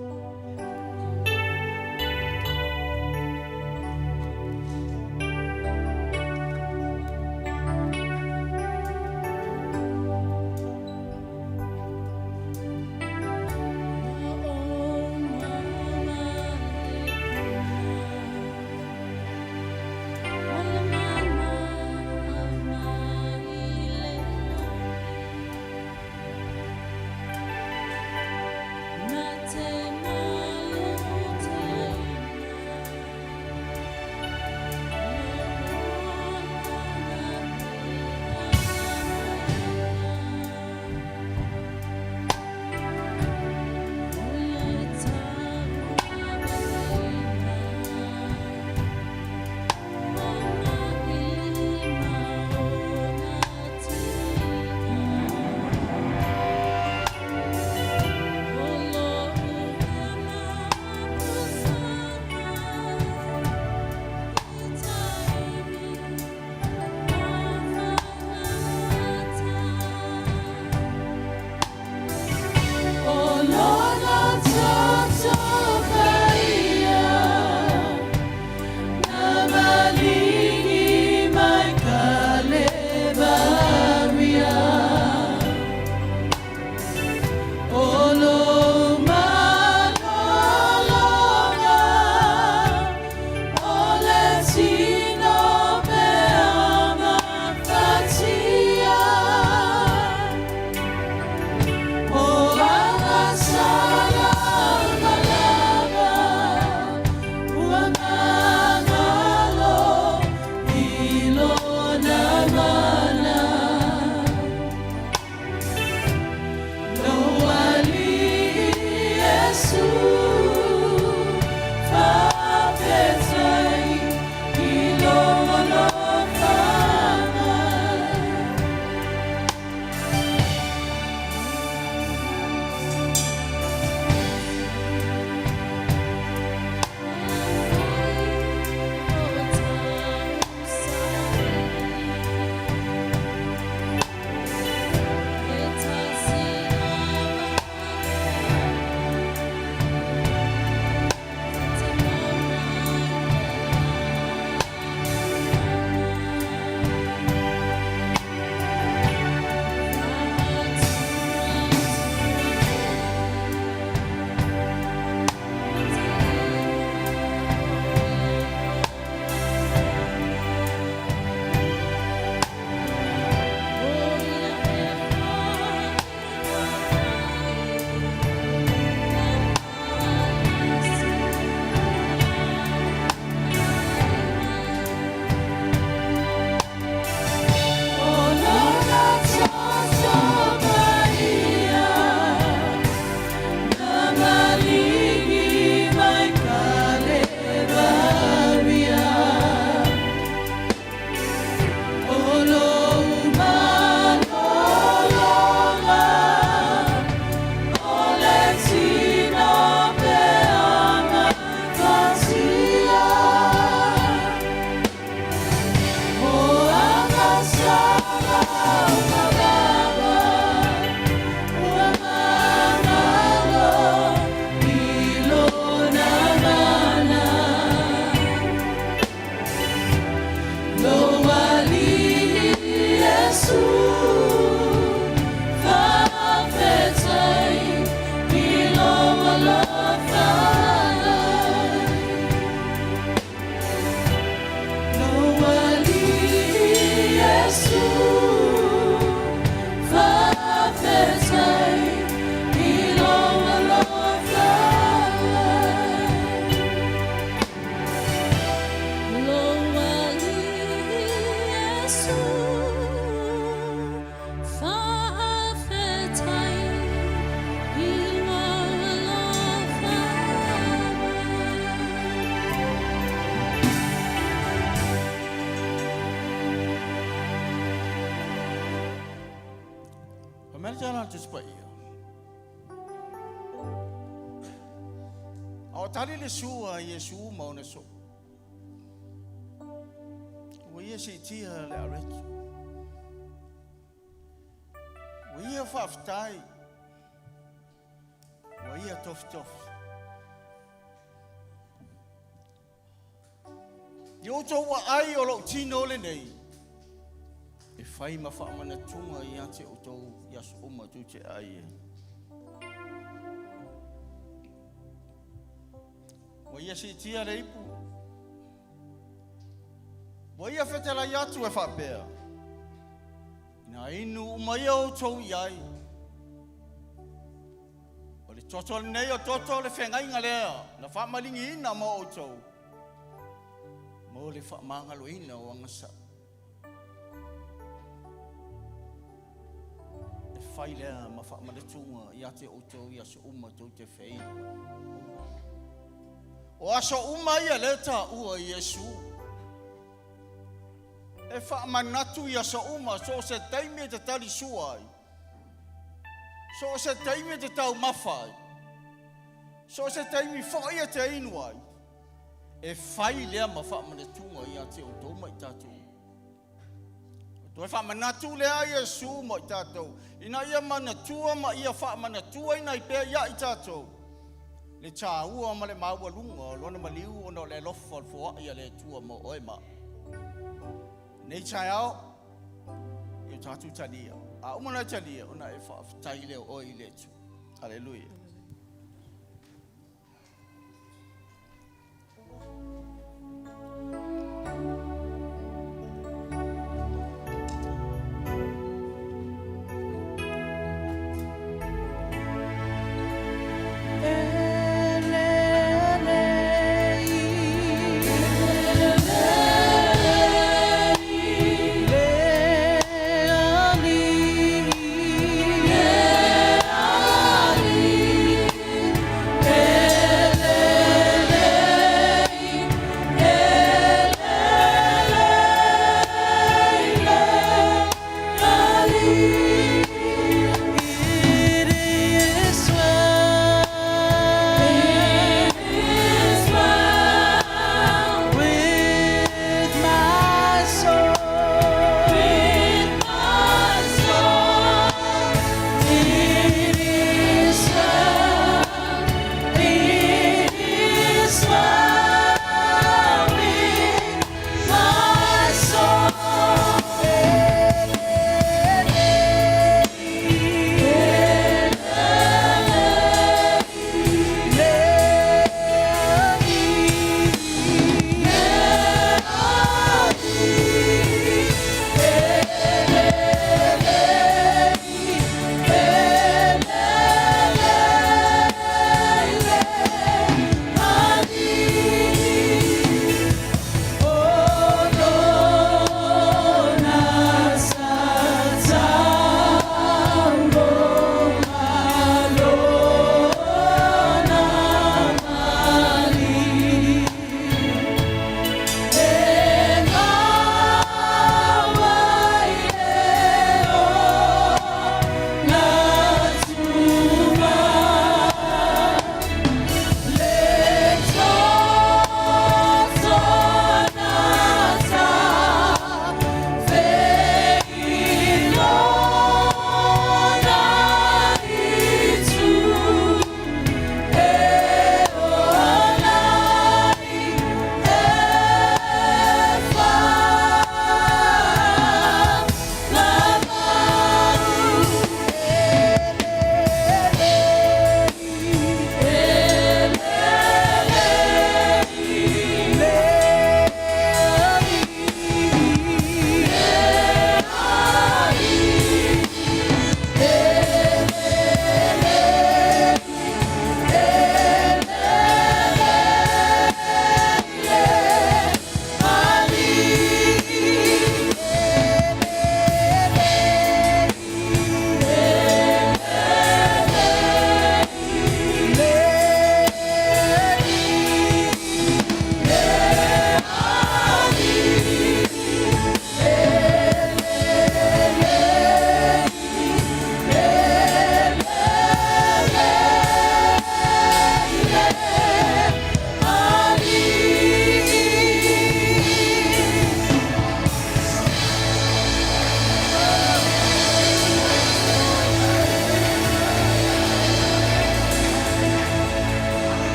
tala le Tusi Paia. A o tali le sua a Iesu ma ona soo. Ua ia siitia le aretu. Ua ia faafetai. Ua ia tofitofi. I outou aai o lou tino lenei, e fai ma faamanatuga ia te outou i aso uma tou te ai ai. Ua ia siitia le ipu, ua ia fetalai atu e faapea, ina inu uma ia outou i ai, o le toto lenei o toto o le feagaiga lea na faamaligiina mo outou, mo le faamagaloina o agasala. E fai lea ma faamanatuga ia te outou i aso uma tou te feina. O aso uma ia lea taua i Iesu. E faamanatu i aso uma, so o se taimi e te tali sua ai, so o se taimi e te taumafa ai, so o se taimi foi e te inu ai, e fai lea ma faamanatuga ia te outou ma i tatou. Toe faamanatu lea Iesu mo i tatou, ina ia manatua ma ia faamanatuaina ai pea ia i tatou le tāua ma le maualuga o lona maliu ona o le alofa o le foai a le Atua mo oe ma nei taeao i o tatou talia. A uma ona e talia, ona e faafetai lea o oe i le Atua. Aleluia.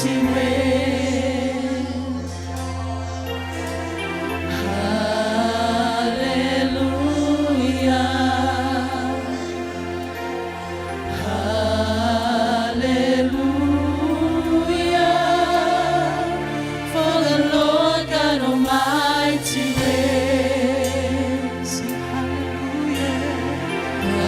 Almighty reigns. Hallelujah. Hallelujah. For the Lord God Almighty reigns. Sing hallelujah. Hallelujah.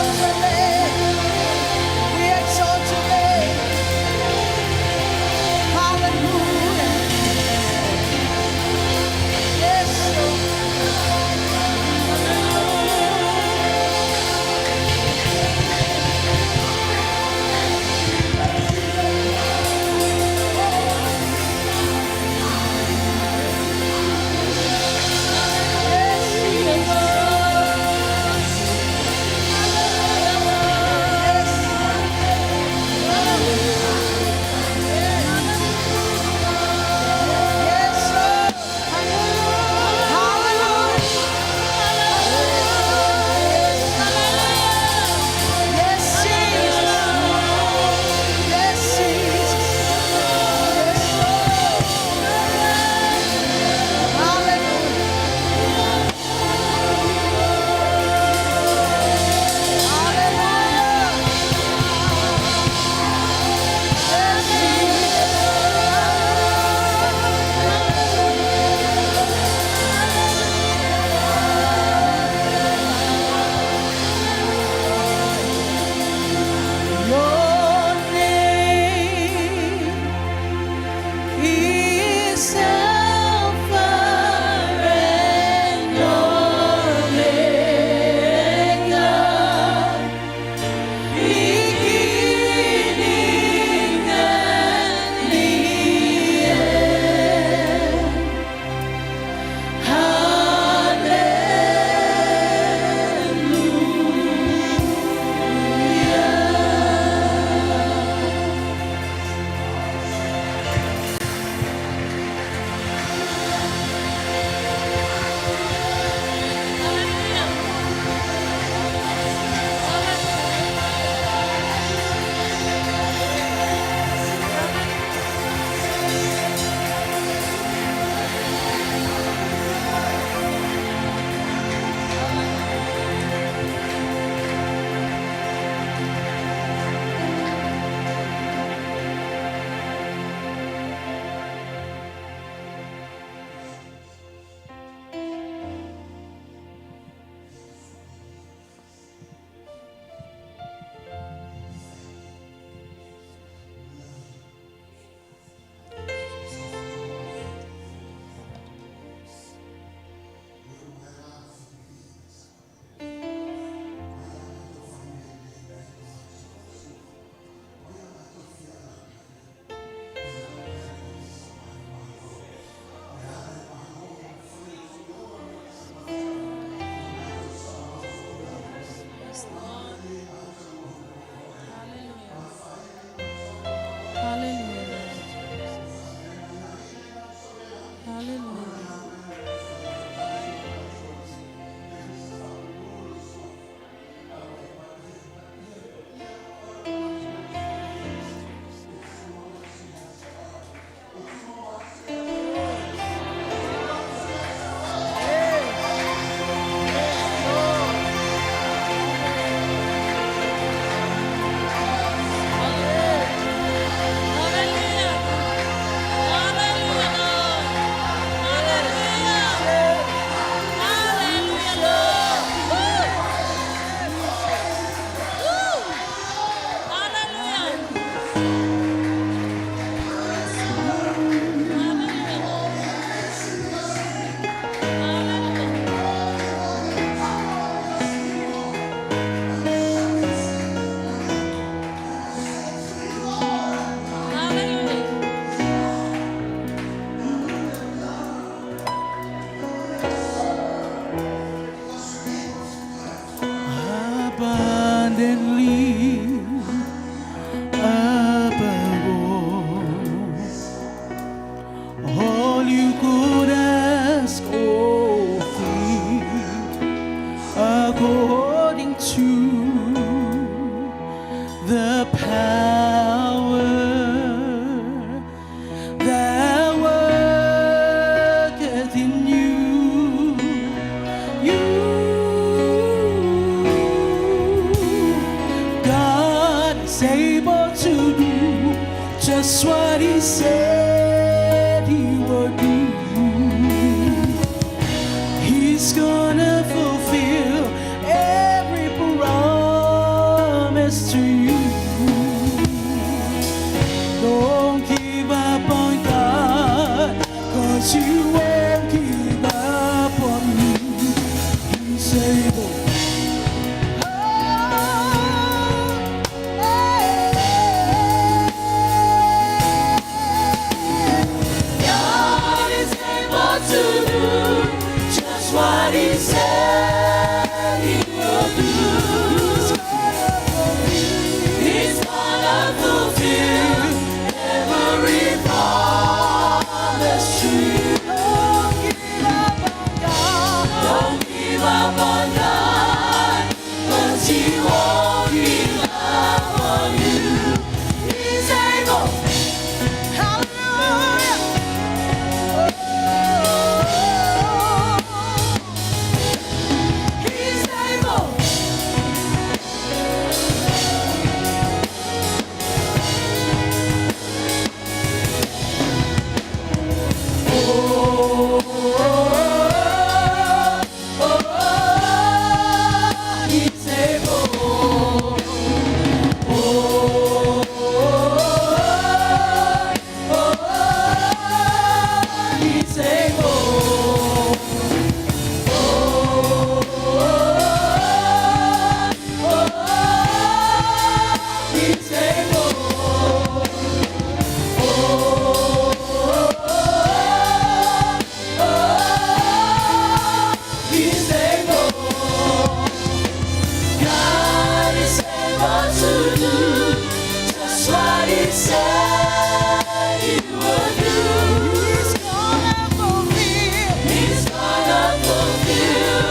Exalt your name. We exalt your name. Hallelujah. Yes, Lord. Yes, Lord. Hallelujah. Yes, Jesus. Yes, Jesus. Yes, Lord. Hallelujah. Hallelujah. Yes, Jesus. Your name is Alpha and Omega, beginning and the end. Yes, Lord. Hallelujah. Hallelujah, Lord. Hallelujah. Hallelujah. Hallelujah, Lord. Hallelujah. Hallelujah, Lord. Woo. Woo. Hallelujah. Hallelujah, Lord. Hallelujah. Hallelujah. Abundantly above all you could ask or think, according to the power that worketh in you. You, God is able to do just what He said He would do. He's gonna fulfill every promise. said He would do. He's gonna fulfill. He's gonna fulfill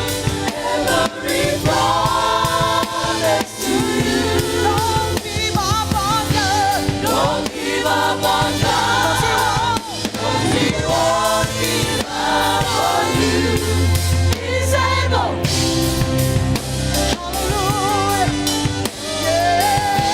every promise to you. Don't give up on God. Don't give up on God. 'Cause He won't. 'Cause He won't give up on you. He's able. Hallelujah. Yeah.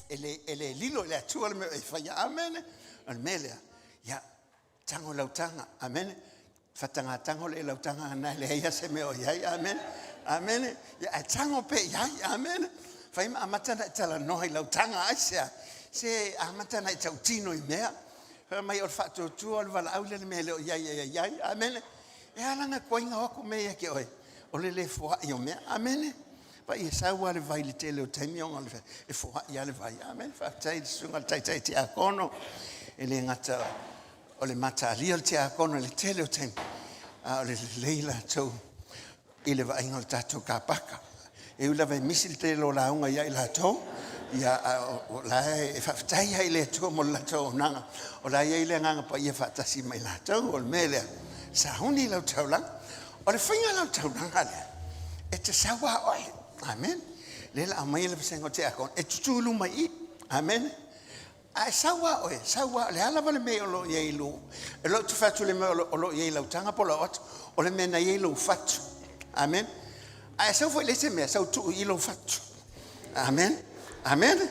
E le, e le lilo i le Atua le mea e faia. Amene. O le mea lea, ia, tago i lau taga. Amene. Faatagatago lea i lau taga na e leai lava se mea o i ai. Amene. Amene. Ia, ae tago pea i ai. Amene. Fai ma amata ona e talanoa i lau taga. Aisea? Se amata ona e tautino i mea. Fai mai o le faatuatua o le valaau lea i le mea e le o i ai e i ai. Amene. E ala ona tuai ona o atu mea ia te oe, o le le foai o mea. Amene. Vaai e sau lava le vai i le tele o taimi ona e foai lava le vai. Amene. Faafetai i le susuga i le taitai tiakono, e le gata o le mataalia o le tiakono i le tele o taimi, a o le lelei latou i le vaaiga o le tatou kapaka. E ui lava e misi le tele o lauga ia i latou, ia, a o la e faafetai ai i le Atua mo le latou auaunaga, o la e i ai le Agaga Paia faatasi ma i latou. O le mea lea, sauni lau taulaga. O le faiga o lau taulaga lea, e te sau lava oe. Amen. Lea la aumai le vasega o tiakono, e tutu i luma i i. Amen. Ae sau lava oe, sau lava, o le a lava le mea o lo o i ai i lou, e lo te fai atu le mea o lo o i ai i lau taga po o lau ato, o le mea na i ai lou fatu. Amen. Ae sau foi le isi mea, sau tuu i lou fatu. Amen. Amen.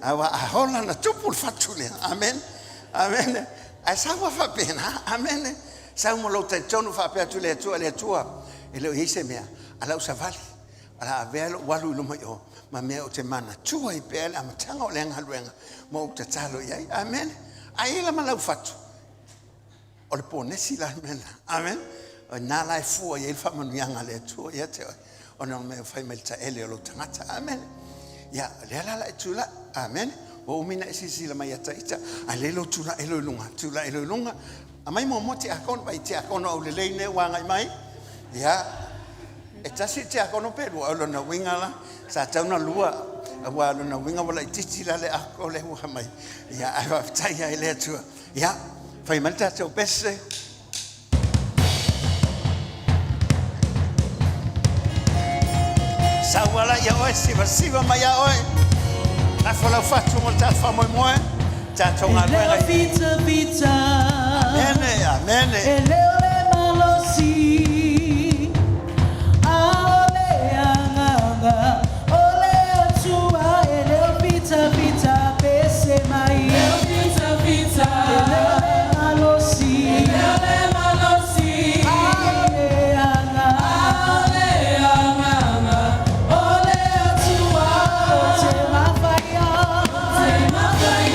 Aua a hola na tupu le fatu lea. Amen. Amen. Ae sau lava faapena. Amen. Sau ma lou talitonu faapea atu le Atua, le Atua, e le o i ai se mea, a lau savali. O le a avea lou alu i luma i o ma mea ou te manatua ai pea le amataga o lea galuega ma ou tatalo i ai. Amene. A i ai la ma lau fatu, o le ponesi la le mea lena. Amene. O i ina la e fua i ai le faamanuiaga a le Atua ia te oe, ona o le mea ua fai mai i le taele o lou tagata. Amene. Ia, o lea la o le a e tulai. Amene. Ua umi ona e silasila mai ia ita, a lea lou tulai loa i luga, tulai loa i luga. Aumai muamua tiakono, vaai tiakono aulelei nei ua agai mai. Ia, e tasi le tiakono pe lua, o lona uiga la, sa tatau ona lua, aua o lona uiga ua laitiiti la le ako lea ua aumai. Ia, ae faafetai lava i le Atua. Ia, fai mai le tatou pese. Sau ala ia oe, sivasiva mai ia oe. Lafo lau fatu mo le tatou faamoemoe. Tatou galuega. E leo fita fita. Amene, amene. E leo le malosi. A o le agaga o le Atua. E leo fita fita pese mai. E leo fita fita. E leo le malosi. E leo le malosi. A o le agaga. A o le agaga o le Atua. O te mafai. O te mafai.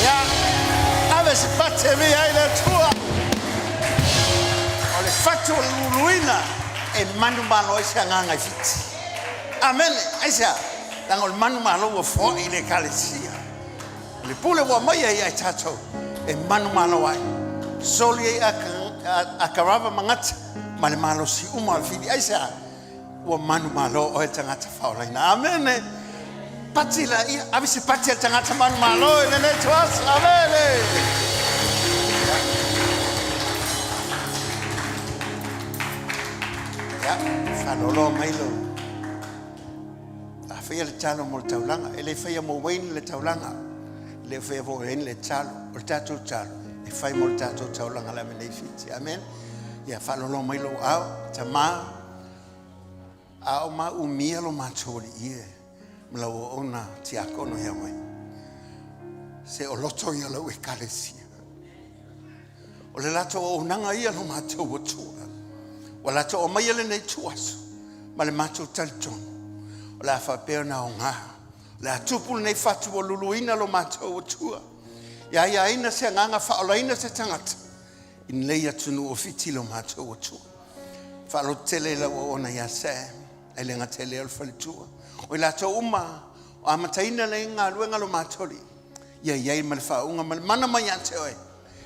Ia, ave se fati e viia ai le Atua. O le fatu o le luluina e manumalo ai se agaga i Fiti. Amene. Aisea? Leaga o le manumalo ua foai i le Ekalesia. O le pule ua aumaia ia i tatou e manumalo ai. Soli ai Akarava ma Gata ma le malosi uma o le fili. Aisea? Ua manumalo oe tagata faolaina. Amene. Pati laia. Ave se pati a le tagata manumalo i lenei ituaso. Amene. Ia, faalolo mai lou. A faia le talo mo le taulaga, e le faia mo Wayne le taulaga, e le faia foi e Wayne le talo. O le tatou talo, e fai mo le tatou taulaga le ame nei Fiti. Amen. Ia, faalolo mai lou ao, tama, a o ma umia lo matou alii e, ma lau auauna tiakono ia oe. Se o loto ia o lau Ekalesia. O le latou auaunaga ia lo matou Atua. Ua latou aumaia lenei ituaso ma le matou talitonu. O le a faapea ona aoga. O le a tupu lenei fatu ua luluina lo matou Atua. Ia aiaina se agaga faaolaina se tagata i lenei atunuu o Fiti lo matou Atua. Faalototele i lau auauna ia Sam, ai le gata i lea o le faletua. O i latou uma o amataina nei galuega lo matou Alii, ia i ai ma le faauuga ma le mana mai ia te oe,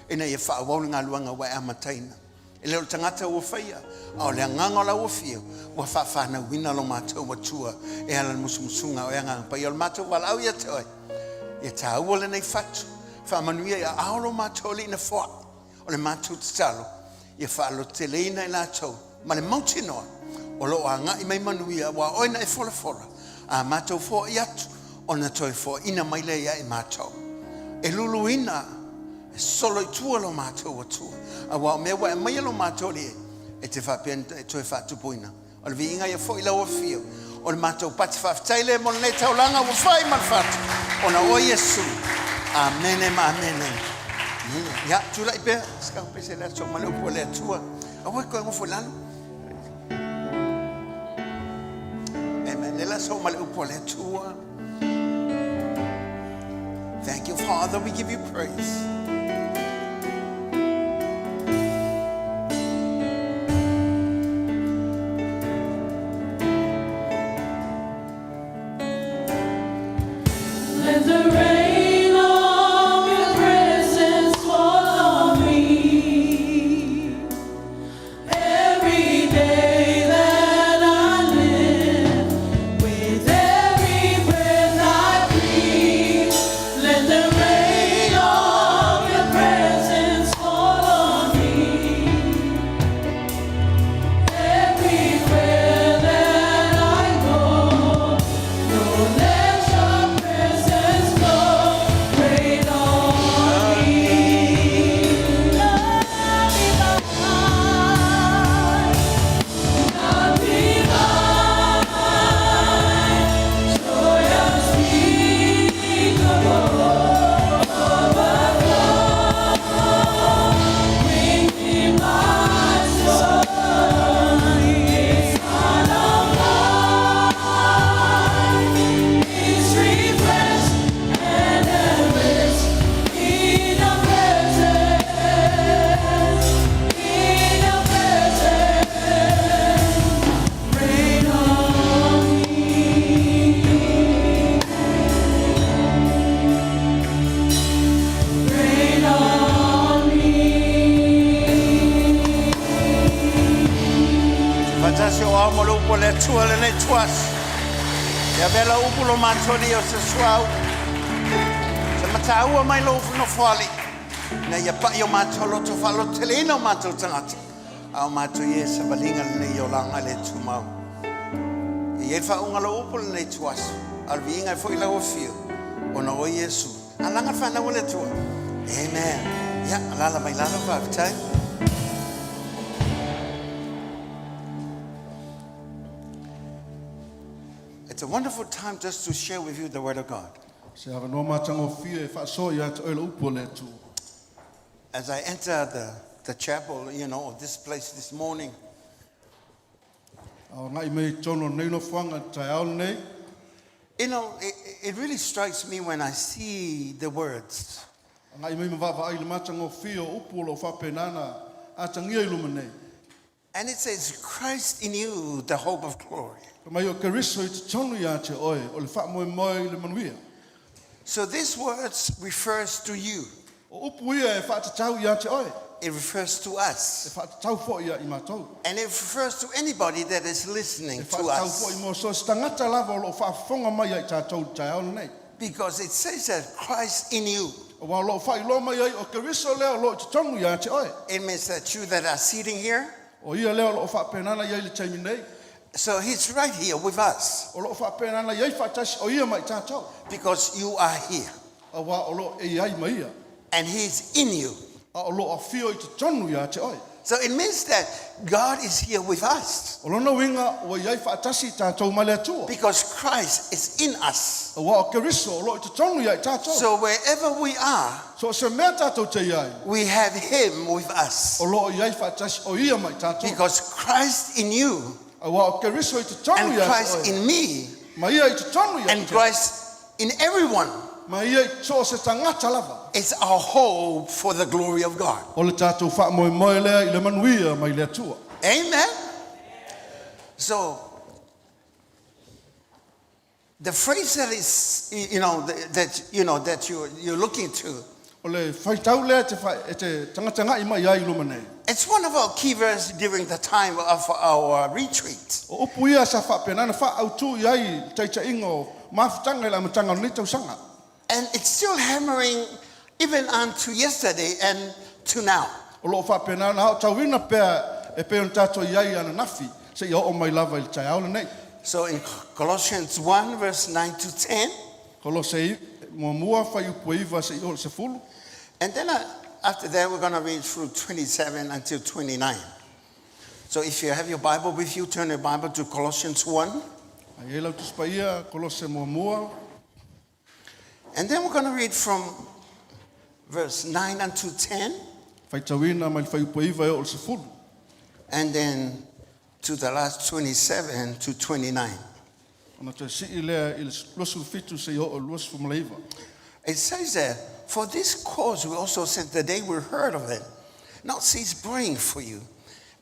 ina ia faaauau le galuega ua e amataina. E le o le tagata ua faia, a o le agaga o lau afio ua faafanauina lo matou Atua e ala i le musumusuga o e Agaga Paia. O le matou valaau ia te oe, ia taua lenei fatu, faamanuia i aao lo matou Alii na foai. O le matou tatalo, ia faalototeleina i latou ma le mautinoa o lo o agai mai manuia, aua o oe na e folafola, a matou foai atu, ona toe foaina mai lea ia i matou. E luluina, e solo i tua lo matou Atua, aua o mea ua e aumaia lo matou Alii e te faapea e toe faatupuina. O le viiga ia foi i lau afio. O le matou pati faafetai lea mo lenei taulaga ua fai ma le fatu, ona o oe Iesu. Amene ma amene. Ia, tulai pea, sikau pese le aso ma le upu a le Atua. Aua e koe gofo i lalo. Amen. Le aso ma le upu a le Atua. Thank you, Father. We give you praise. Let the rain of your presence fall on me. Every day that I live, with every breath I breathe, let the rain of your presence fall on me. Everywhere that I go, Lord, let your presence flow. Rain on me. Love divine, love divine, joy unspeakable, overflow, within my soul. It's out of life. It's refreshed and enriched in your presence. In your presence, rain on me. Rain on me. Fatasi o ao mo le upo le atua le nei tuasi. Ia vela upo lo matoli o se suau. Se mataua mai lo ufu no fuali. Na ia pai o mātou loto whalote le ina o mātou tangata. A o mātou ie sa valinga le nei o langa le tumau. Ia e whaunga lo upo le nei tuasi. Alvi inga e fo i lau fio. O na o Iesu. A langa whanau le tua. Amen. Ia, alala mai lalo whaafitai. It's a wonderful time just to share with you the word of God. Se avanoa matagofie e faasoa ia te oe le upu o le Atua. As I enter the chapel, of this place this morning, A o ngai mei tono nei no fuanga tai ao nei. it really strikes me when I see the words. A ngai mei mawava ai le matagofie o upu o lo whapenana a tangia i luma nei. And it says, Christ in you, the hope of glory. Ka mai o Keriso i te tonu ia te oe o le wha moe moe i le manuia. So these words refers to you. O upu ia e whaatatau ia te oe. It refers to E us. whaatatau fo ia i mātou. And it refers to anybody that is listening E to whaatatau fo i us. mō so tangata lava o lo whaafonga mai ai tātou tai ao nei. Because it says that Christ in you. O wā lo whailoa mai ai o Keriso leo lo i te tonu ia te oe. It means that you that are sitting here. O ia leo lo whaapenana ia i le taimi nei. So he's right here with us. O lo whaapenana ia i whaatasi o ia mai tātou. Because you are here. A wā o lo e ai mai ia. And he's in you. A o lo a whio i te tonu ia te oe. So it means that God is here with us. O lona winga o ia i whaatasi tātou mai le atua. Because Christ is in us. O wā o Keriso o lo i te tonu ia i tātou. So wherever we are, So se mea tātou te iai. we have him with us. O lo i ai whaatasi o ia mai tātou. Because Christ in you A wā o Keriso i te tonu and ia te Christ oe. in me Ma ia i te tonu ia and te oe. Christ in everyone Ma ia i tō se tangata lava. is our hope for the glory of God. O le tātou wha moe moe lea i le manuia mai le atua. Amen. So the phrase that is, that that you're looking to, O le whaitau lea te, wha, e te tangata ngai mai ai luma nei. it's one of our key verses during the time of our retreat. O upu ia sa whaapenana wha au tū i ai teita ingo mafutanga i la matanga o nei tausanga. And it's still hammering even unto yesterday and to now. O loo whaapenana hao tauina pea e pe on tātou i ai ana nafi se i o mai lava i le tai ao nei. So in Colossians 1, verse 9 to 10, Kolose i mua mua whai upu e iwa se i o le sefulu. and then after that we're going to read through 27 until 29. So if you have your Bible with you, turn your Bible to Colossians 1. Ai e lau tuspaia Kolose mua mua. And then we're going to read from verse 9 unto 10, Whai tauina mai le whai upu e iwa e o le sefulu. and then to the last 27 to 29. Ona te sii lea i le luasu fitu se i o o luasu maleiva. It says there, For this cause we also since the day we heard of it, not cease praying for you,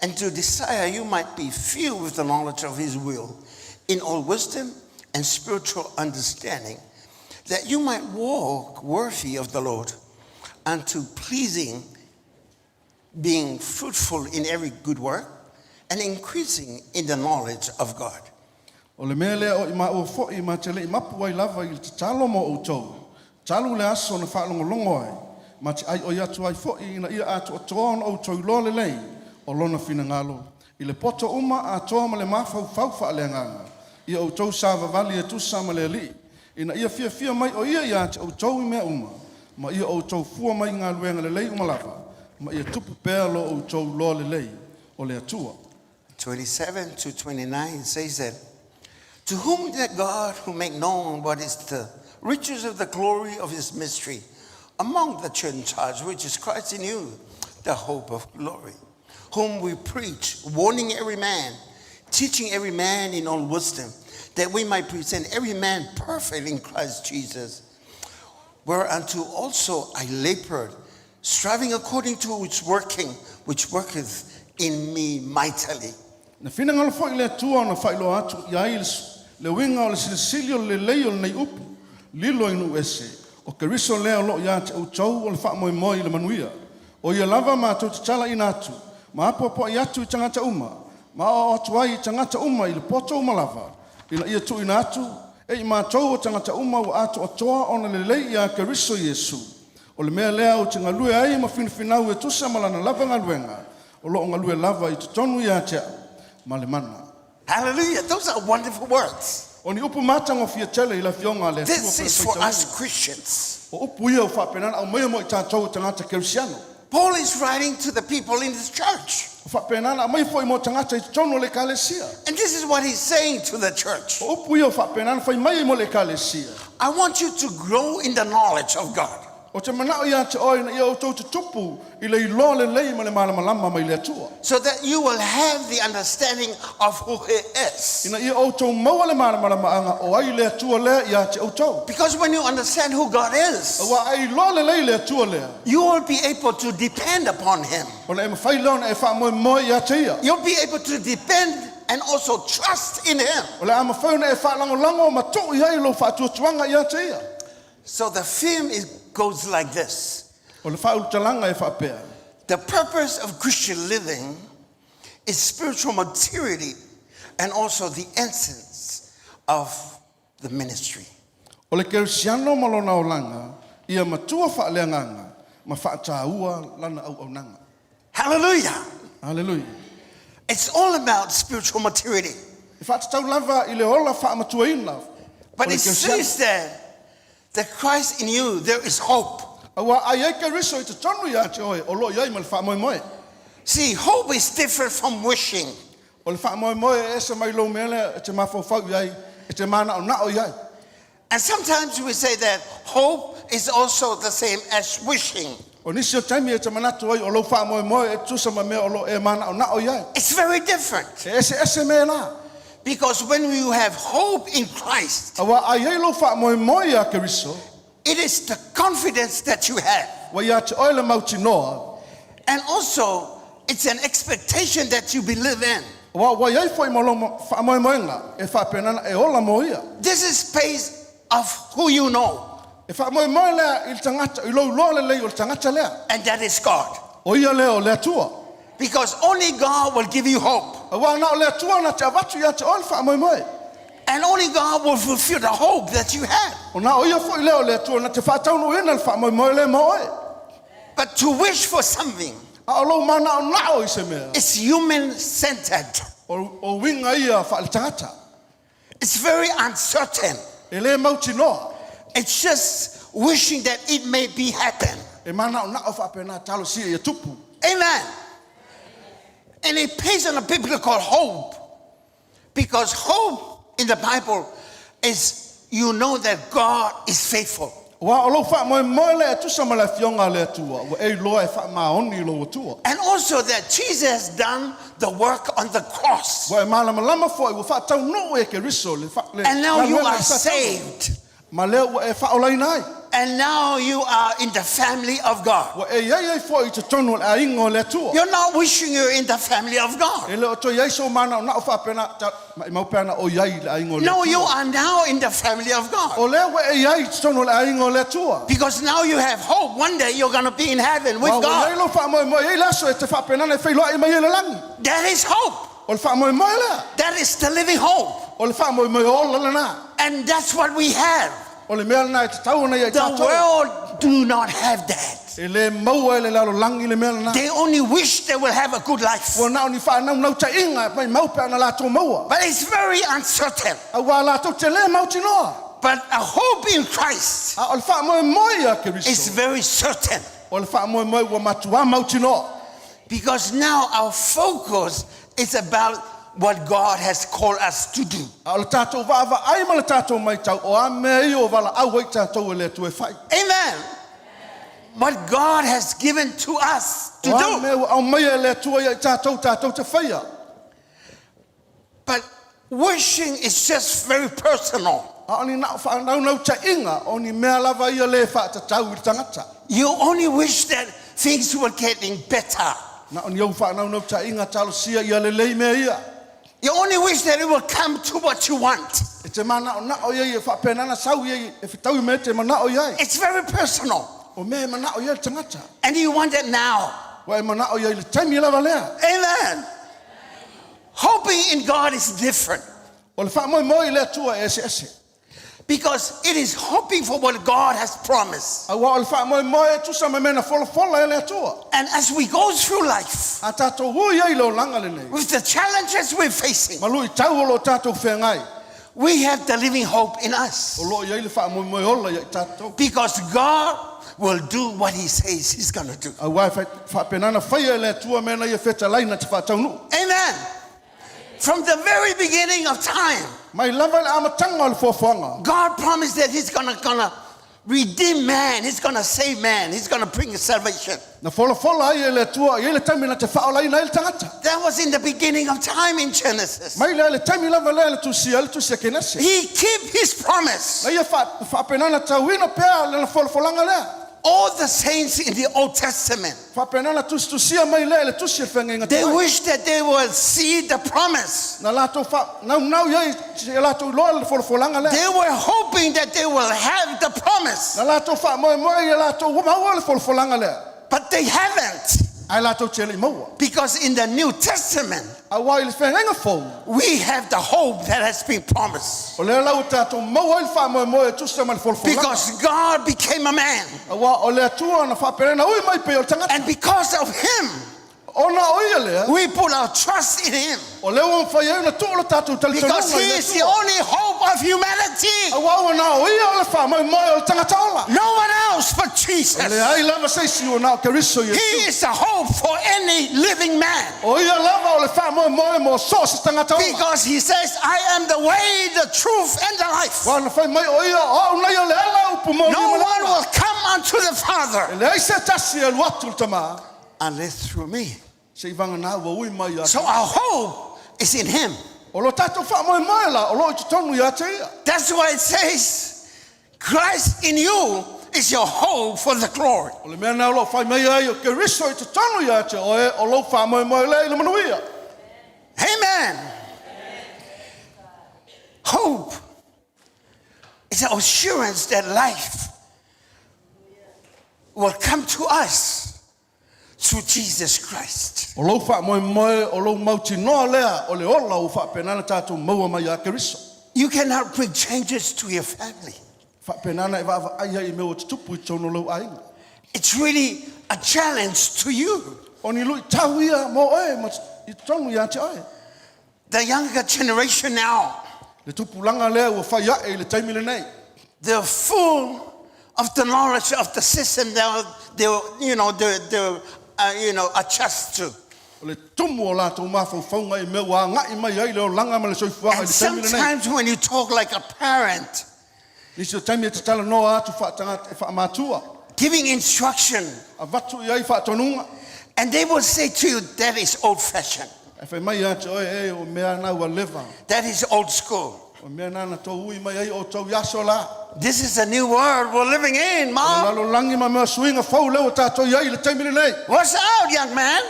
and to desire you might be filled with the knowledge of his will, in all wisdom and spiritual understanding, that you might walk worthy of the Lord, unto pleasing, being fruitful in every good work, and increasing in the knowledge of God. O le mea lea o i maua fo'i ma te le'i mapu ai lava i le tatalo mo outou. Talu le aso na faalogologo ai, ma te aioi atu ai fo'i ina ia atoatoa ona outou iloa lelei o lona finagalo. I le poto uma atoa ma le mafaufau faaleagaga. Ia outou savavali e tusa ma le Alii. Ina ia fiafia mai o ia ia te outou i mea uma. Ma ia outou fua mai i galuega lelei uma lava. Ma ia tupu pea lo outou iloa lelei o le Atua. 27 to 29 says that, To whom that God who make known what is the riches of the glory of his mystery among the Gentiles, which is Christ in you, the hope of glory, whom we preach, warning every man, teaching every man in all wisdom, that we might present every man perfect in Christ Jesus. Whereunto also I labored, striving according to its working, which worketh in me mightily. Na finagalo fo'i le Atua ona faailoa atu i ai le uiga o le silisili o le lelei o lenei upu, lilo i nuu ese, o Keriso lea o loo ia te outou o le faamoemoe i le manuia. O ia lava matou tatalaina atu, ma apoapoai atu i tagata uma, ma aoao atu ai i tagata uma i le poto uma lava, ina ia tuuina atu e i matou o tagata uma ua atoatoa ona lelei ia Keriso Iesu. O le mea lea ou te galue ai ma finafinau e tusa ma lana lava galuega, o loo galue lava i totonu ia te au, ma le mana. Hallelujah. Those are wonderful words. O ni upu matagofie tele i le afioga a le Atua This po le is for us faitauina. Christians. O upu ia ua faapena ona aumaia mo i tatou o tagata kerisiano. Paul is writing to the people in this church. O faapena ona aumaia foi mo tagata i totonu o le ekalesia. And this is what he's saying to the church. O upu ia ua faapena ona fai mai ai mo le ekalesia. I want you to grow in the knowledge of God. Ou te manao ia te oe ina ia outou tutupu i le iloa lelei ma le malamalama mai le Atua. So that you will have the understanding of who he is. Ina ia outou maua le malamalamaaga o ai le Atua lea ia te outou. Because when you understand who God is, Auā a e iloa lelei le Atua lea, you will be able to depend upon him. ona e mafai lea ona e faamoemoe ia te ia. You'll be able to depend and also trust in him. O le a mafai ona e faalagolago ma tuu i ai lou faatuatuaga ia te ia. So the theme goes like this. O le faaulutalaga e faapea. The purpose of Christian living is spiritual maturity and also the essence of the ministry. O le kerisiano ma lona olaga, ia matua faaleagaga ma faataua lana auaunaga. Hallelujah. Aleluia. It's all about spiritual maturity. E faatatau lava i le ola faamatuaina o But le it kerisiano. says that Christ in you, there is hope. Auā a i ai Keriso i totonu ia te oe, o loo i ai ma le faamoemoe. See, hope is different from wishing. O le faamoemoe e ese mai lou mea lea e te mafaufau i ai, e te manaonao i ai. And sometimes we say that hope is also the same as wishing. O nisi o taimi e te manatu ai o lou faamoemoe e tutusa ma mea o loo e manaonao i ai. It's very different. E eseese mea la. Because when you have hope in Christ, Auā a i ai lou faamoemoe ia Keriso, it is the confidence that you have. ua ia te oe le mautinoa, And also, it's an expectation that you believe in. auā ua i ai foi ma lou faamoemoega e faapena ona e ola mo ia. This is based of who you know, E faamoemoe lea i le tagata, i lou iloa lelei o le tagata lea. and that is God. O ia lea o le Atua. Because only God will give you hope. Auā na o le Atua na te avatu ia te oe le faamoemoe. And only God will fulfill the hope that you have. O na o ia foi lea o le Atua na te faataunuuina le faamoemoe lea mo oe. But to wish for something, A o lou manaonao i se mea, it's human centered. o uiga ia faaletagata. It's very uncertain. E le mautinoa. It's just wishing that it may be happen. E manaonao faapena talosia ia tupu. Amen. And it pays on a biblical hope. Because hope in the Bible is you know that God is faithful. Auā o lou faamoemoe lea e tusa ma le afioga a le Atua, ua e iloa e faamaoni lou Atua. And also that Jesus has done the work on the cross. Ua e malamalama foi ua faataunuu e Keriso le And now you galuega are i sa taua. saved. Ma lea ua e faaolaina ai. And now you are in the family of God. Ua e iai ai foi i totonu o le aiga o le Atua. You're not wishing you're in the family of God. E le o toe iai sou manaonao faapena ta maimau pe ana o iai i le aiga o le No, you Atua. are now in the family of God. O lea ua e iai i totonu o le aiga o le Atua. Because now you have hope. One day you're going to be in heaven with Ua ua iai God. lou faamoemoe, e iai le aso e te faapena ona e feiloai mai ai i le lagi. That is hope. O le faamoemoe lea. That is the living hope. O le faamoemoe ola lena. And that's what we have. O le mea lena e tatau ona ia i The tatou. world do not have that. E le maua e le lalolagi le mea lena. They only wish they will have a good life. Ua na o ni faanaunautai maimau pe ana latou maua. But it's very uncertain. Auā latou te lē mautinoa. But a hope in Christ A o le faamoemoe ia is Keriso. very certain. O le faamoemoe ua matuā mautinoa. Because now our focus is about what God has called us to do. A o le tatou vaavaai ma le tatou maitau, o a mea ia ua valaau ai tatou e le Atua e fai. Amen. What God has given to us to O a do. mea ua aumaia e le Atua ia i tatou, tatou te faia. But wishing is just very personal. A o ni na o faanaunautai, o ni mea lava ia le faatatau i le tagata. You only wish that things were getting better. Na o ni ou faanaunautai talosia ia lelei mea ia. You only wish that it will come to what you want. E te manaonao ia e faapena ona sau ia e fetaui me te manao iai. It's very personal. O mea e manao iai le tagata. And you want it now. Ua e manao iai i le taimi lava lea. Amen. Hoping in God is different O le faamoemoe i le Atua e eseese. because it is hoping for what God has promised. Auā o le faamoemoe e tusa ma mea na folafola e le Atua. And as we go through life A tatou ui ai i le olaga lenei. with the challenges we're facing, Ma luitau o loo tatou feagai. we have the living hope in us O loo i ai le faamoemoe ola ia i tatou. because God will do what He says He's going to do. Auā e faapena ona faia e le Atua mea na ia fetalai na te faataunuu. Amen. From the very beginning of time, Mai lava i le amataga o le foafoaga. God promised that He's gonna, gonna redeem man, He's gonna save man, He's gonna bring salvation. Na folafola ai e le Atua, e i ai le taimi na te faaolaina ai le tagata. That was in the beginning of time in Genesis. Mai lea le taimi lava lea le tusia ai le tusi a Kenese. He kept his promise. Na ia faapena ona tauina pea lana folafolaga lea. All the saints in the Old Testament, Faapena ona tusitusia mai lea i le tusi a le feagaiga they tuai. wish that they will see the promise. Na latou faanaunau i ai seia latou iloa le folafolaga lea. They were hoping that they will have the promise, Na latou faamoemoe ia latou ua maua le folafolaga lea. but they haven't. Ae latou te le i maua. Because in the New Testament, Auā i le feagaiga fou, we have the hope that has been promised. o lea la ua tatou maua ai le faamoemoe e tusa ma le folafolaga. Because God became a man. Auā o le Atua na faapena ona ui mai pei o le tagata. And because of him, Ona o ia lea, we put our trust in him. o lea ua mafai ai ona tuu lo tatou Because talitonuga i he le is the Atua. only hope of humanity. Auā ua na o ia o le faamoemoe o le tagata ola. No one else but Jesus. E leai lava se isi ua na o Keriso He Iesu. is the hope for any living man. O ia lava o le faamoemoe mo so o se tagata ola. Because he says, I am the way, the truth, and the life. Ua na fai mai o ia, o au nei o le ala upu moni No ma le one ola. will come unto the Father E leai se tasi e alu atu i le Tamā, unless through me. seiavagana ua ui mai ia So te. our hope is in him. O lo tatou faamoemoe la, o loo i totonu ia te ia. That's why it says, Christ in you is your hope for the glory. O le mea lena o loo fai mai ai o Keriso i totonu ia te oe, o lou faamoemoe lea i le manuia. Amen. Hope is an assurance that life will come to us through Jesus Christ. O lou faamoemoe, o lou mautinoa lea, o le ola ua faapena ona tatou maua mai ia Keriso. You cannot bring changes to your family. Faapena ona e vaavaai ai i mea ua tutupu i totonu o lou aiga. It's really a challenge to you. O ni luitau ia mo oe ma i totonu ia te oe. The younger generation now, Le tupulaga lea ua fai ae i le taimi lenei. they're full of the knowledge of the system they're, they're you know, they're, they're you know, adjust to. O le tumu o latou mafaufauga i mea ua agai mai ai le olaga ma le soifuaga i And le taimi lenei. sometimes when you talk like a parent, Nisi o taimi e te talanoa atu faatagata e faamatua. giving instruction, Avatu i ai faatonuga. and they will say to you, that is old fashioned, Ae fai mai ia te oe, e, o mea na ua leva. that is old school. O mea nana tau ui mai ai o tau iaso la. This is a new world we're living in, O Mom. lalolagi ma mea suiga fou lea ua tatou i ai i le taimi lenei. Watch out, young man.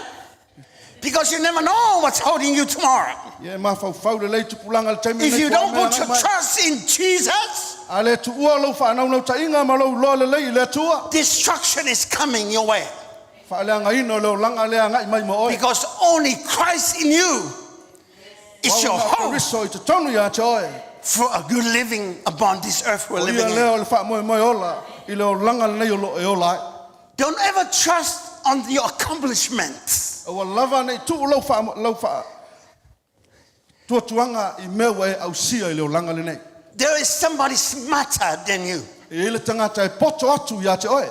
Because you never know what's holding you tomorrow. Ia e mafaufau lelei tupulaga i le taimi If lenei you po o don't mea put your agai mai. trust in Jesus, A le tuua lou faanaunautai ma lou iloa lelei i le Atua. destruction is coming your way. Faaleagaina o le olaga lea agai mai ma oe. Because only Christ in you is your Ua hope Keriso i totonu ia te oe. for a good living upon this earth we're O ia living lea in. o le faamoemoe ola i le olaga lenei o loo e ola ai. Don't ever trust on your accomplishments. Ua lava nei tuu lau faa lau faa tuatuaga i mea ua e ausia i le olaga lenei. There is somebody smarter than you. E i ai le tagata e poto atu ia te oe.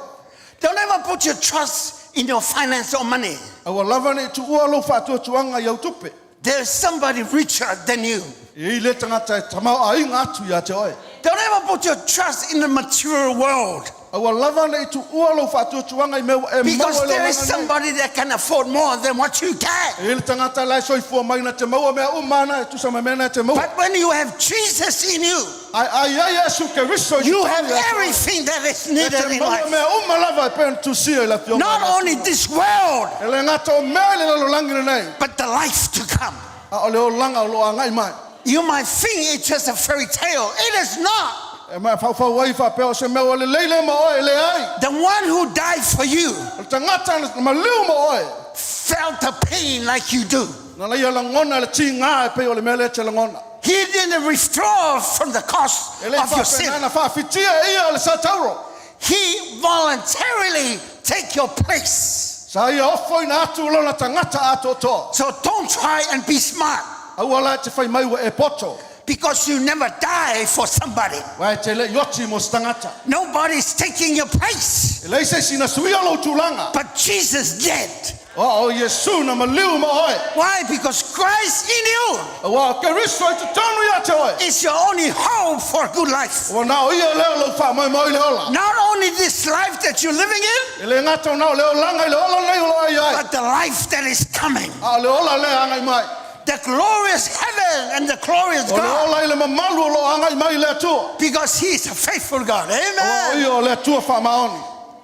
Don't ever put your trust in your finance or money. Aua lava nei tuua lou faatuatuaga i au tupe. There is somebody richer than you. E i ai le tagata e tamaoaiga atu ia te oe. Don't ever put your trust in the material world Aua lava nei tuua lou faatuatuaga i mea ua e maua because i le there is olaga nei. somebody that can afford more than what you can. E i ai le tagata la e soifua mai na te maua mea uma ana e tusa ma mea na e te maua. But when you have Jesus in you, Ai ai ai Iesu Keriso i you totonu have ia te oe. everything that is E needed te in maua life. mea uma lava e pei ona tusia i le afioga Not a le only this world, E le gata o mea i le lalolagi lenei, but the life to come. a o le olaga o loo agai mai. You might think it's just a fairy tale. It is not. E mai faufau ai faapea o se mea ua lelei lea ma oe, e leai. The one who died for you O le tagata na maliu ma oe, felt the pain like you do. na laia lagona le tigā e pei o le mea lea e te lagona. He didn't withdraw from the cost E le of your sin. faapena na faafitia e ia le satauro. He voluntarily take your place. Sa ia ofoina atu lona tagata atoatoa. So don't try and be smart Aua la e te fai mai ua e poto. because you never die for somebody. Uae e te le'i oti mo se tagata. Nobody's taking your place. E leai se isi na suia lou tulaga. But Jesus did. O o Iesu na maliu ma oe. Why? Because Christ in you Auā o Keriso i totonu ia te oe. is your only hope for a good life. Ua na o ia lea o lou faamoemoe i le ola. Not only this life that you're living in, E le gata o na o le olaga i le ola lenei o loo ai ai. but the life that is coming. A o le ola lea agai mai. The glorious heaven and the glorious O le God. ola i le mamalu o loo agai mai i le Atua. Because He is a faithful God. Auā o Amen. ia o le Atua faamaoni.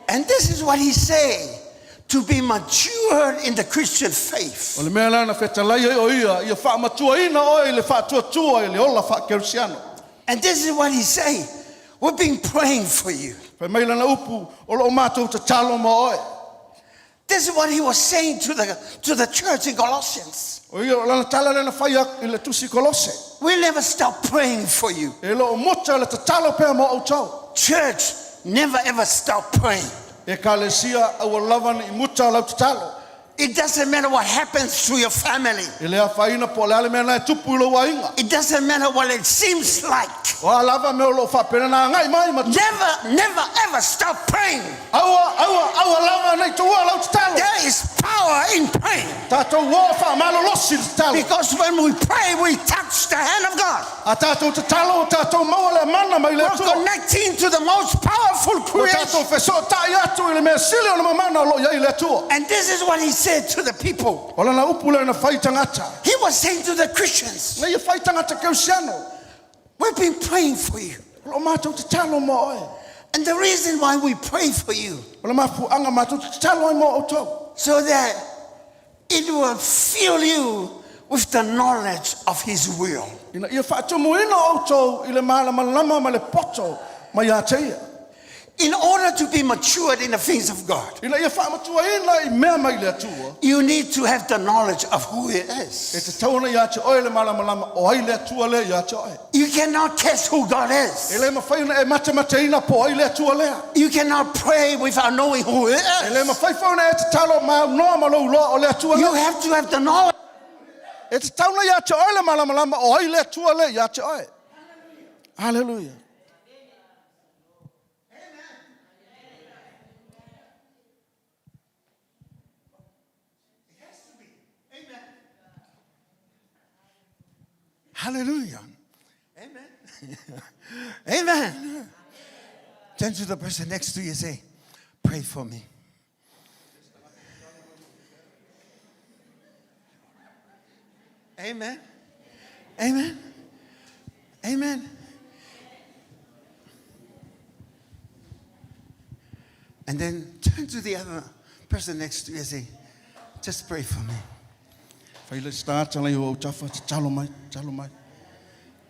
And this is what He's saying to be matured in the Christian faith. O le mea lea na fetalai ai o ia, ia faamatuaina oe i le faatuatua i le ola faakerisiano. And this is what He's saying. We've been praying for you. Fai mai lana upu, o loo matou tatalo ma oe. This is what he was saying to the, to the church in Colossians. O ia, o lana tala lea na fai i le tusi Kolose. We never stop praying for you. E loo muta le tatalo pea mo outou. Church, never ever stop praying. Ekalesia, aua lava nei muta lau tatalo. It doesn't matter what happens to your family. E le afaina po o le a le mea na e tupu i lou aiga. It doesn't matter what it seems like. O a lava mea o loo faapena na agai mai ma Never, never, ever stop praying. Aua, aua, aua lava nei tuua lau tatalo. There is power in praying. Tatou o faamalolosi le tatalo. Because when we pray, we touch the hand of God. A tatou tatalo, o tatou maua le mana mai le We're Atua. connecting to the most powerful O creation. tatou fesootai atu i le mea sili o le mamana o loo i ai le Atua. And this is what he said to the people. O lana upu lea na fai i tagata. He was saying to the Christians, Na ia fai tagata kerisiano. We've been praying for you. O loo matou tatalo mo oe. And the reason why we pray for you, O le mafuaaga matou te tatalo ai mo outou. so that it will fill you with the knowledge of his will. Ina ia faatumuina outou i le malamalama ma le poto mai ia te ia. In order to be matured in the things of God, Ina ia faamatuaina i mea mai le Atua. you need to have the knowledge of who he E is. tatau ona ia te oe le malamalama o ai le Atua lea ia te oe. You cannot test who God E is. le mafai ona e matemateina po o ai le Atua lea. You cannot pray without knowing who he E le is. mafai foi ona e tatalo maunoa ma lou loa o le Atua You lea. have to have the knowledge. E tatau ona ia te oe le malamalama o ai le Atua lea ia te oe. Hallelujah. Hallelujah. Amen. Amen. Turn to the person next to you and say, Pray for me. Amen. Amen. Amen. And then turn to the other person next to you and say, just pray for me. Fai le stata lai o au tafa, tatalo mai, tatalo mai.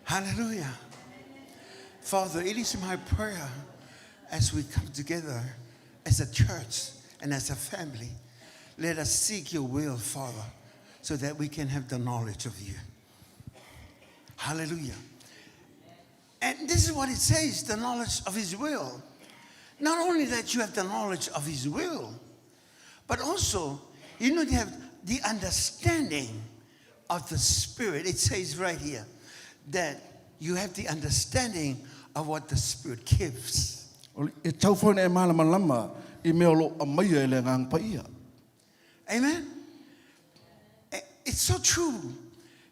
Hallelujah. Father, it is my prayer as we come together as a church and as a family. Let us seek your will, Father, so that we can have the knowledge of you. Hallelujah. And this is what it says, the knowledge of his will. Not only that you have the knowledge of his will, but also you need to have the understanding of the Spirit. It says right here that you have the understanding of what the Spirit gives. O le- E tau foi na e malama lama i mea o lo a maia e le ngang pa ia. Amen? It's so true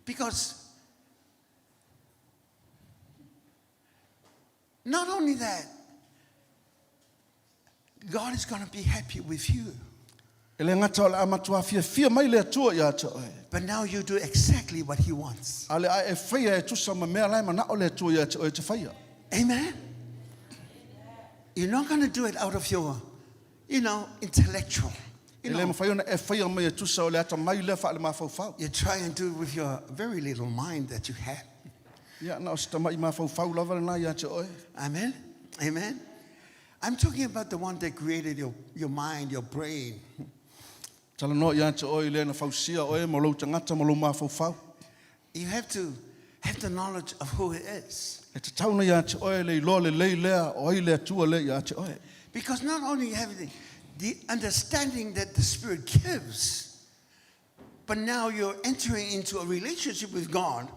because not only that, God is going to be happy with you, E le ngata o le amatua fia fia mai le atua i ata oe. but now you do exactly what He wants. A le a e whaia e tusa ma mea lai mana o le atua i ata oe te whaia. Amen? You're not going to do it out of your, intellectual. E You le know, mawhai ona e whaia mai e tusa o le ata mai le wha le mawhauwhau. you try and do it with your very little mind that you have. Ia na o se tamai mawhauwhau lava le nai ata oe. Amen? Amen? I'm talking about the one that created your mind, your brain. Tala noa i ata oe le na whausia oe mo lou tangata mo lou mawhauwhau. You have to have the knowledge of who He is. E te tauna i ata oe le iloa le lei lea o ai le atua le i ata oe. Because not only you have the understanding that the Spirit gives, but now you're entering into a relationship with God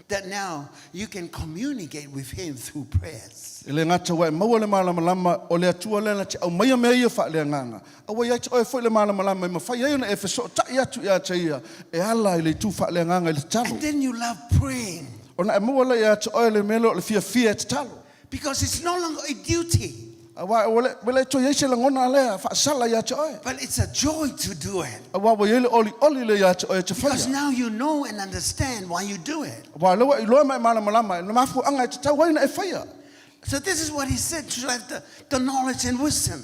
that now you can communicate with Him through prayers. E le ngata wa e maua le malamalama o le atua le na te au maia mea ia wha le nganga. A wai ai te oe foi le malamalama e mawhai ai ona e wheso tai atu i ata ia e ala i le tu wha le nganga i le talo. And then you love praying Ona e maua le i ata oe le mele o le fia fia e te talo. because it's no longer a duty, A wa wale wale to ia se langona lea whaasala i ata oe. but it's a joy to do it. A wa wa le oli oli le i ata oe te Because whaia. now you know and understand why you do it. Wa lewa i loa mai malamalama e na mafu anga e te tau aina e whaia. So this is what he said, to have the knowledge and wisdom,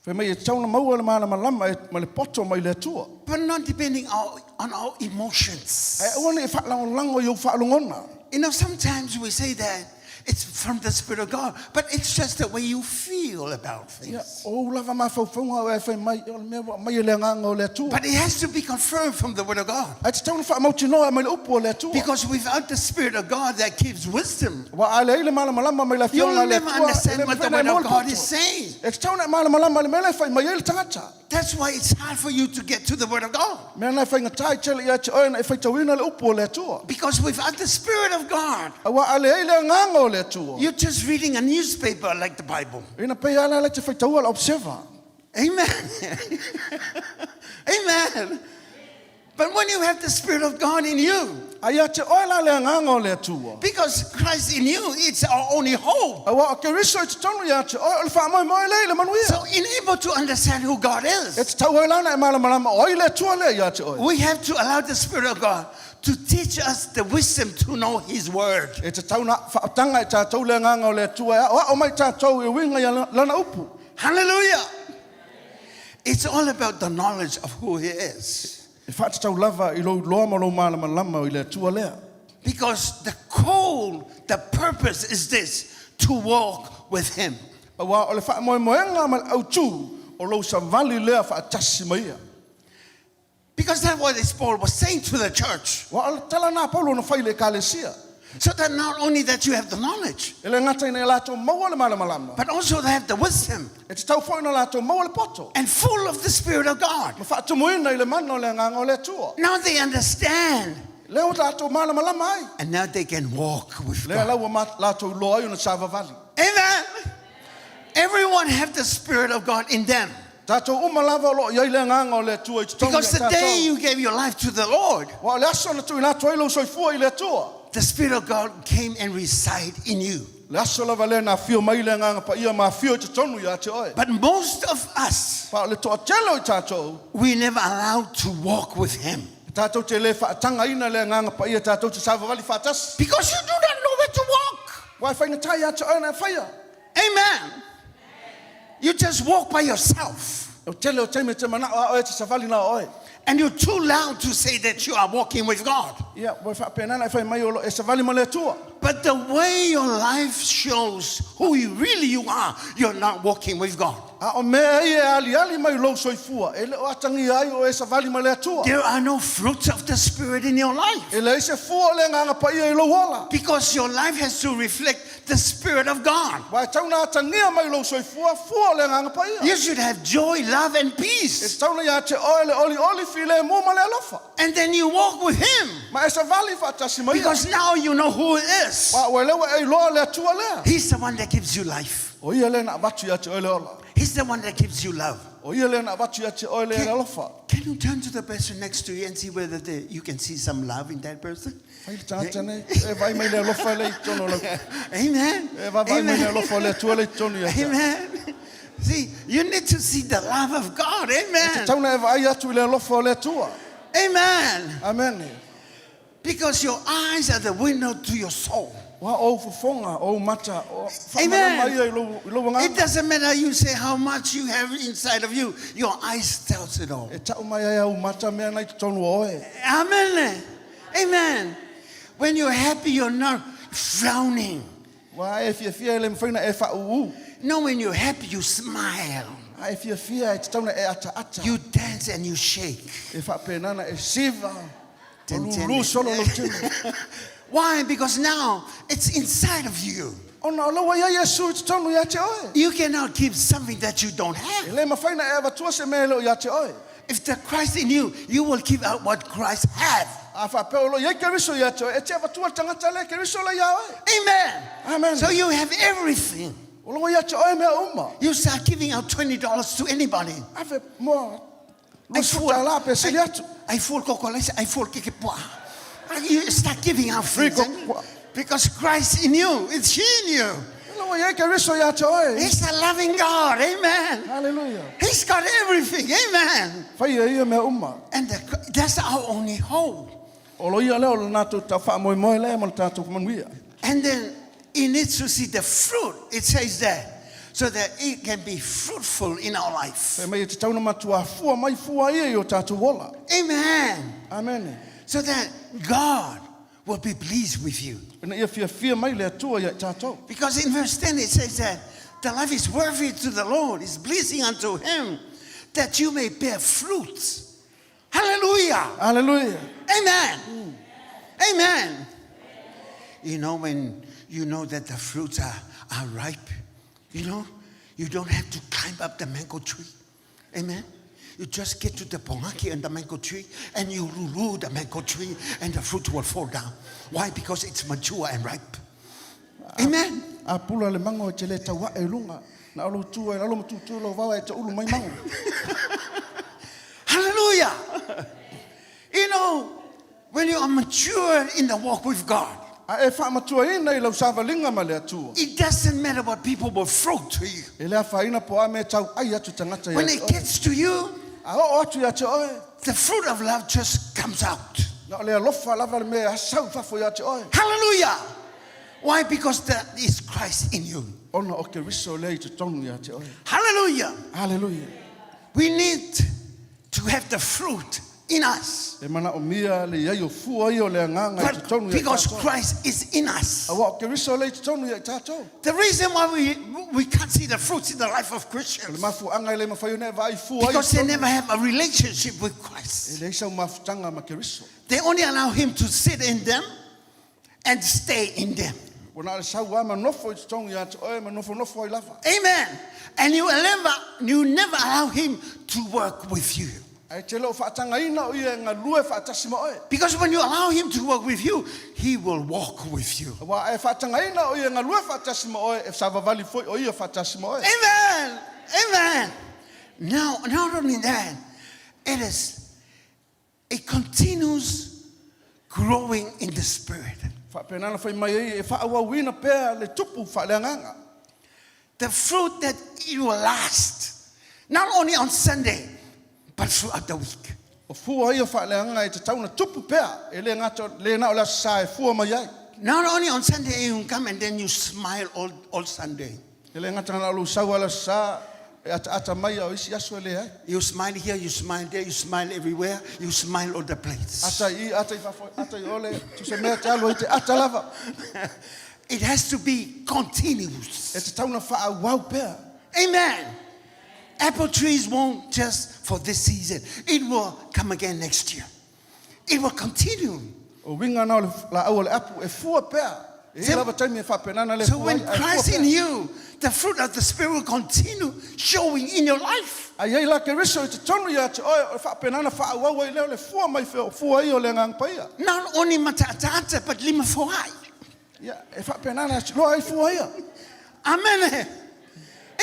Whai mai e tauna maua le malamalama e ma le poto mai le atua. but not depending on our emotions. E aua ne e whaalangolango i au whaalongona. You know, sometimes we say that it's from the Spirit of God, but it's just the way you feel about Ia, things. o lava mawhauwhaunga o e whai mai, o le mea wa mai e le nganga o le atua. But it has to be confirmed from the Word of God. Ai te tauna whaamautinoa e mai le upu o le atua. Because without the Spirit of God that gives wisdom, Wa ale i le malamalama mai le you'll whionga le never atua. e understand le what the mawhena e Word maua of le God poto. is saying. E te tauna e malamalama le mea le whai mai e le tangata. That's why it's hard for you to get to the Word of God. Mea nai whai ngatai tele ia te oe na e whai tauina le upu o le atua. Because without the Spirit of God, A wa ale i le nganga o le atua. you're just reading a newspaper like the Bible. Ina pe ala le te whai taua le observer. Amen. Amen. But when you have the Spirit of God in you, A ia te oe la le nganga o le atua. because Christ in you, it's our only hope. A wa o ke riso i te tonu ia te oe o le wha moi le i le manuia. So, in able to understand who God E is, te tau ai lana e malamalama o ai le atua le ia te oe. we have to allow the Spirit of God to teach us the wisdom to know His Word. E te tauna whaatanga e tātou le nganga o le atua e o ao mai tātou e winga ia lana upu. Hallelujah. It's all about the knowledge of who He is. E whaatatau lava i lou loa ma lou malamalama i le atua lea. Because the goal, the purpose is this, to walk with Him. A wā o le whaamoemoenga ma le autū o lou savali lea whaatasi mai ia. Because that's what Paul was saying to the church. Wa o le tala nā Paulo na whai le kalesia. So that not only that you have the knowledge, E le ngata ina e lātou maua le malamalama. but also they have the wisdom E te tau whai na lātou maua le poto. and full of the Spirit of God. Ma whaatumuina i le mana o le nganga o le atua. Now they understand Lea o lātou malamalama ai. and now they can walk with Lea God. lau ma lātou loa ai o na savavali. Amen. Everyone have the Spirit of God in them. Tātou uma lava o lo iai le nganga o le atua i te tongi Because a the day tātou. you gave your life to the Lord, Wa o le aso na tui nātua ai lau soifua i le atua. the Spirit of God came and reside in you. Le aso lava le nā whio mai le nganga pa ia mā whio i te tonu ia te oe. But most of us, Pa o le toa tele o i tātou, we never allowed to walk with Him. Tātou te le whaatanga ina le nganga pa ia tātou te sāwawali whaatas. Because you do not know where to walk. Wai whainga tai atu ona e whaia. Amen. You just walk by yourself. O tele o teime te mana o oe te savali na oe. And you're too loud to say that you are walking with God. Ia, wai whaapenana e whai mai o lo e savali ma le atua. But the way your life shows who you really you are, you're not walking with God. A o mea i e ali ali mai lou soifua. E le o atangi ai o e savali ma le atua. There are no fruits of the Spirit in your life. E le ise fua o le nganga pa ia i lou ola. Because your life has to reflect the Spirit of God. Wai tauna atangia mai lou soifua, fua o le nganga pa ia. You should have joy, love, and E peace. tauna ia te oe le oli oli file mu ma le alofa. And then you walk with Him. Ma e savali whaatasi mai. Because now you know who it is. Wa ua lewa e loa le atua lea. He's the one that gives you life, O ia le na vatu ia te oe le ola. He's the one that gives you love. O ia le na vatu ia te oe le alofa. Can you turn to the person next to you and see whether you can see some love in that person? Whai le tangata nei, e vai mai le alofa le i tono lau. Amen. E vai vai mai le Amen. alofa le atua le i tono ia te. Amen. See, you need to see the love of God. Amen. Tauna e vai atu i le alofa o le atua. Amen. Amen. Because your eyes are the window to your soul. Wa o fufonga, o mata, o Amen. whamarama ia i lou, i lou It nganga. doesn't matter you say how much you have inside of you, your eyes tells it all. E tau mai ai au mata mea nei te tonu o oe. Amen. Amen. When you're happy, you're not frowning. Wa e fia fia e le mwhaina e wha uu. No, when you're happy, you smile. A e fia fia e te tauna e ata ata. You dance and you shake. E whaapenana e siva. O Ten, ten. lulu solo lo tino. Why? Because now it's inside of you. Ona o laua ia Yesu i te tonu ia te oe. You cannot give something that you don't E have. le mawhaina e avatua se mea leo ia te oe. If the Christ in you, you will give out what Christ has. A whapeo lo ia keriso ia te oe. E te avatua tangata le keriso le ia oe. Amen. Amen. So you have everything. O laua ia te oe mea uma. You start giving out $20 to anybody. Ave moa. I Lusu tā pe sili atu. I full kokolesa, I full kikipua. You start giving out Free things. eh? kokwa. Because Christ in you, it's He in you. E laua ia keriso ia te oe. He's a loving God. Amen. Hallelujah. He's got everything. Amen. Whai e ia mea uma. And that's our only hope. O lo ia leo le nātou ta wha moe moe le mo le tātou manuia. And then he needs to see the fruit. It says that. So that it can be fruitful in our life. Whai mai e te tauna matua fua mai fua ia i o tātou ola. Amen. Amen. So that God will be pleased with you. Ina ia fia fia mai le atua ia i tātou. Because in verse 10 it says that the life is worthy to the Lord, is pleasing unto him, that you may bear fruits. Hallelujah. Hallelujah. Amen. Amen. You know, when you know that the fruits are ripe, you know, you don't have to climb up the mango tree. Amen. You just get to the pongaki and the mango tree and you rulu the mango tree and the fruit will fall down. Why? Because it's mature and ripe. Amen. A pula le mango e te le taua e lunga. Na alo tua e lalo matutu lo vawa e te ulu mai mango. Hallelujah. You know, when you are mature in the walk with God, A e wha matua ina i lau savalinga ma le atua. it doesn't matter what people will throw to you. E lea whaina po a me tau ai atu tangata ia When te it oe. gets to you, A o atu ia te oe. the fruit of love just comes out. Na o le alofa lava le mea hasau fafo ia te oe. Hallelujah. Why? Because that is Christ in you. Ona o ke riso le i te tonu ia te oe. Hallelujah. Hallelujah. We need to have the fruit in us. E mana o mia le iai o fua i o le anganga i te But tonu ia because tātou. Christ is in us. Awa o ke riso le i te tonu ia i tātou. The reason why we can't see the fruits in the life of Le Christians mafu anga i le mawhai o ne vai fua i because they te tonu. never have a relationship with E Christ. le isa o mafutanga ma ke riso. They only allow him to sit in them and stay in them. Wana le sau ama nofo i te tonu ia te oe ma nofo nofo ai lava. Amen. And you never allow him to work with you. Ai te leo whaatanga ina o ia ngā lue whaatasi ma oe. Because when you allow him to work with you, he will walk with you. Wa e whaatanga ina o ia ngā lue whaatasi ma oe e savavali foi o ia whaatasi ma oe. Amen. Amen. Now, not only that, it continues growing in the spirit. Whaapenana whai mai ei e whaawawina pēa le tupu whaaleanganga. The fruit that it will last, not only on Sunday, but throughout the week. O fua ia whaaleanga e te tauna tupu pea, e le ngata, le na o le aso sa e fua mai ai. Not only on Sunday you come and then you smile all Sunday. E le ngata ngana o lou sau ala sa, e ata ata mai au isi aso e le ai. You smile here, you smile there, you smile everywhere, you smile all the place. Ata i, ata i whafo, ata i ole, tu se mea te alo i te ata lava. It has to be continuous. E te tauna wha au pea. Amen. Apple trees won't just for this season. It will come again next year. It will continue. O winga na o le la au o le apu e fua pea. E So- lava taimi e whapenana le So fua when ai, ai fua Christ pea. in you, the fruit of the Spirit will continue showing in your life. Ai ai la ke riso i te tonu ia te oe o whapenana wha au ai leo le fua mai feo, fua i o le ngang paia. Not only mata'ata'ata, but lima foai. Ia, e whapenana loa ai fua ia. Amen.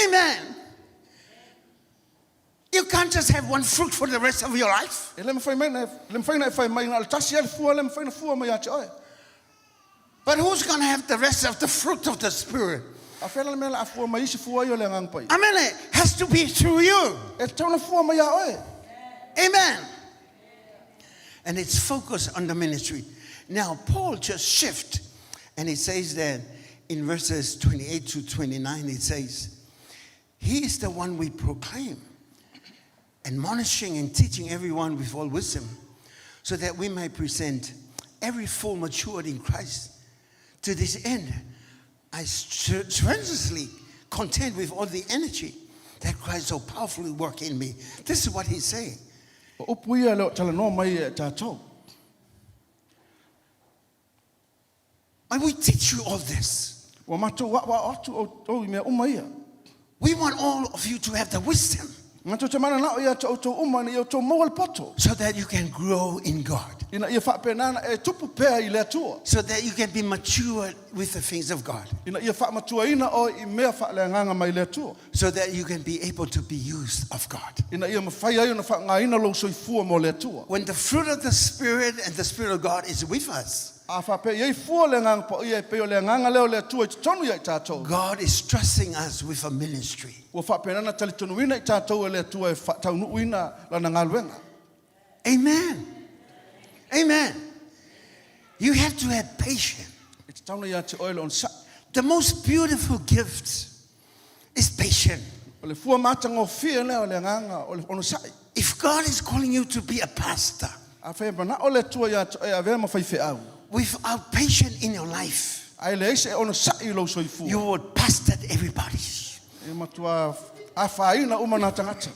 Amen. You can't just have one fruit for the rest of your life. E le mwhai mai na, le mwhai na e whai mai na, le tasi le fua, le mwhai na fua mai a te oe. But who's going to have the rest of the fruit of the Spirit? A whela le mea la a fua mai isi fua i o le ngang pai. Amen. It has to be through you. E te tauna fua mai a oe. Amen. And it's focused on the ministry. Now, Paul just shift, and he says that in verses 28 to 29, it says, He is the one we proclaim, admonishing and teaching everyone with all wisdom, so that we may present every full maturity in Christ. To this end, I strenuously contend with all the energy that Christ so powerfully work in me. This is what he's saying. O upu ia leo tala noa mai e tātou. And we teach you all this. Wa mātou wa wa atu o, o i mea uma ia. We want all of you to have the wisdom Mātou te mana nao ia te o tō uma ni o tō maua le poto. so that you can grow in God, Ina ia whaapenana e tupu pea i le atua. so that you can be mature with the things of God, Ina ia whaamatua ina o i mea whaalea mai le atua. so that you can be able to be used of God. Ina ia mawhai ai ona whaangaina lou soifua mo le atua. When the fruit of the Spirit and the Spirit of God is with us, A whape iei fua le nganga pa ia e peo le nganga leo le atua i te tonu ia i tātou. God is trusting us with a ministry. Ua whaapenana tali tonuina i tātou e le atua e whaataunuuina lana ngaluenga. Amen. Amen. You have to have patience. E te tauna ia te oele on sa. The most beautiful gift is patience. O le fua mātanga o fia leo le nganga o le ono sai. If God is calling you to be a pastor, A whai mana o le atua ia te oe a vea mawhai wheau. without patience in your life, Ai le eise e ono sai lou soifua. you will pastor everybody. E matua a whaina uma nā tangata.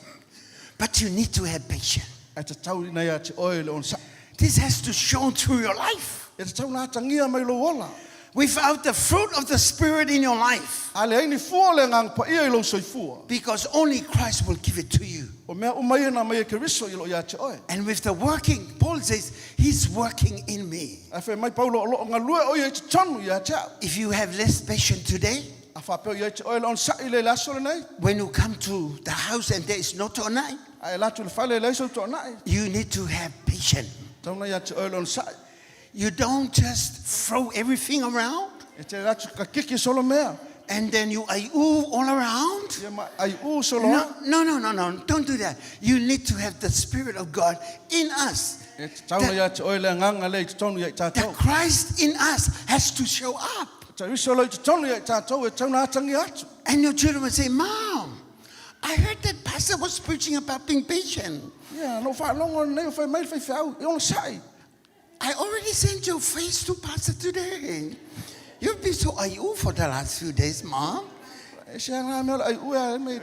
But you need to have patience. E te tau ina ia te oe le ono sai. This has to show through your life. E te tau nā tangia mai lou ola. Without the fruit of the Spirit in your life, A le aini fua le ngang pa ia i lou soifua. because only Christ will give it to you. O mea uma ia nā mai e Keriso i lo ia te oe. And with the working, Paul says, He's working in me. A whai mai paulo o loo ngā lue o ia i te tonu ia te au. If you have less patience today, A whapeo ia i te oe le on sai le le aso le nei. when you come to the house and there is no tonai, A e latu le whale le iso tō nai. you need to have patience. Tauna ia te oe le on sai. You don't just throw everything around E te latu ka kiki solo mea. and then you ai ooh all around. Ia ma ai u solo No, no, no, no, no. Don't do that. You need to have the Spirit of God in us. E te tauna ia te oe le nganga le i te tonu ia i The tātou. Christ in us has to show up. Te riso lo i te tonu ia i tātou e tauna atangi atu. And your children will say, Mom, I heard that pastor was preaching about being patient. Ia, no whaalongo nei o whai mai whai whiau, i ono sai. I already sent your face to pastor today. You've been so aiu for the last few days, Mom. E se ngā mea ai ua e mei.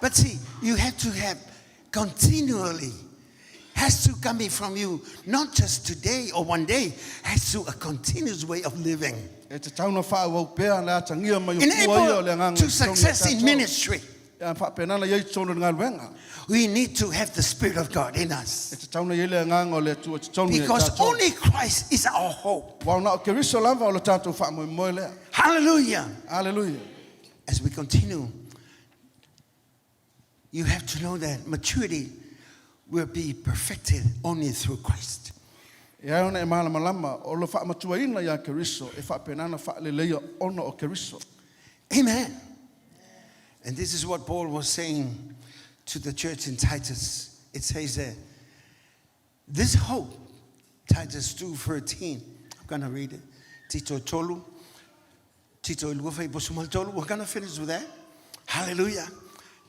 But see, you have to have continually, has to come in from you, not just today or one day, has to a continuous way of living. E te tauna whaau au pea le atangia mai o fua ia o le Enable nganga to i te tonu ia success in tātou. ministry, Ia whaapenana ia i te tonu ngā luenga. we need to have the Spirit of God in E us. te tauna ia le nganga o le atua te tonu ia i Because tātou. only Christ is our hope. Wau nā o Keriso lava o le tātou whaamoe moe lea. Hallelujah. Hallelujah. As we continue, you have to know that maturity will be perfected only through Christ. E ai ona e malamalama o lo whaamatuaina ia Keriso e whaapenana whaaleleia ona o Keriso. Amen. And this is what Paul was saying to the church in Titus. It says that this hope, Titus 2:13. I'm going to read it. Tito tolu, Tito ilua fai po sumal tolu. We're going to finish with that. Hallelujah.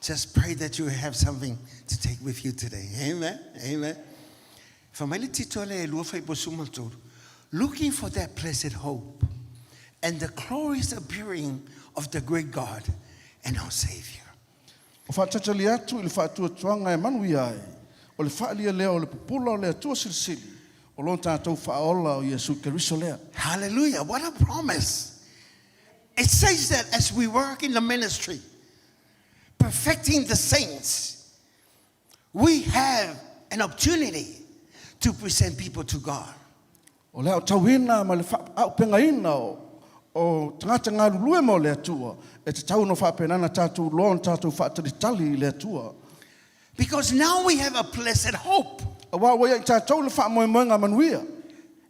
Just pray that you have something to take with you today. Amen. Amen. Fa mai le Tito le lua fai po sumal tolu. Looking for that blessed hope and the glorious appearing of the great God and our Savior. O faatatali atu i le faatuatuaga e manuia ai, o le faalia lea o le pupula o le Atua Silisili, o lo tatou Faaola o Iesu Keriso lea. Hallelujah. What a promise. It says that as we work in the ministry, perfecting the saints, we have an opportunity to present people to God. O le aotauina ma le faaaupegaina o tagata galulue mo le Atua, e tatau ona faapena ona tatou iloa ona tatou faatalitali i le Atua. Because now we have a blessed hope. Auā ua ia i tatou le faamoemoega manuia.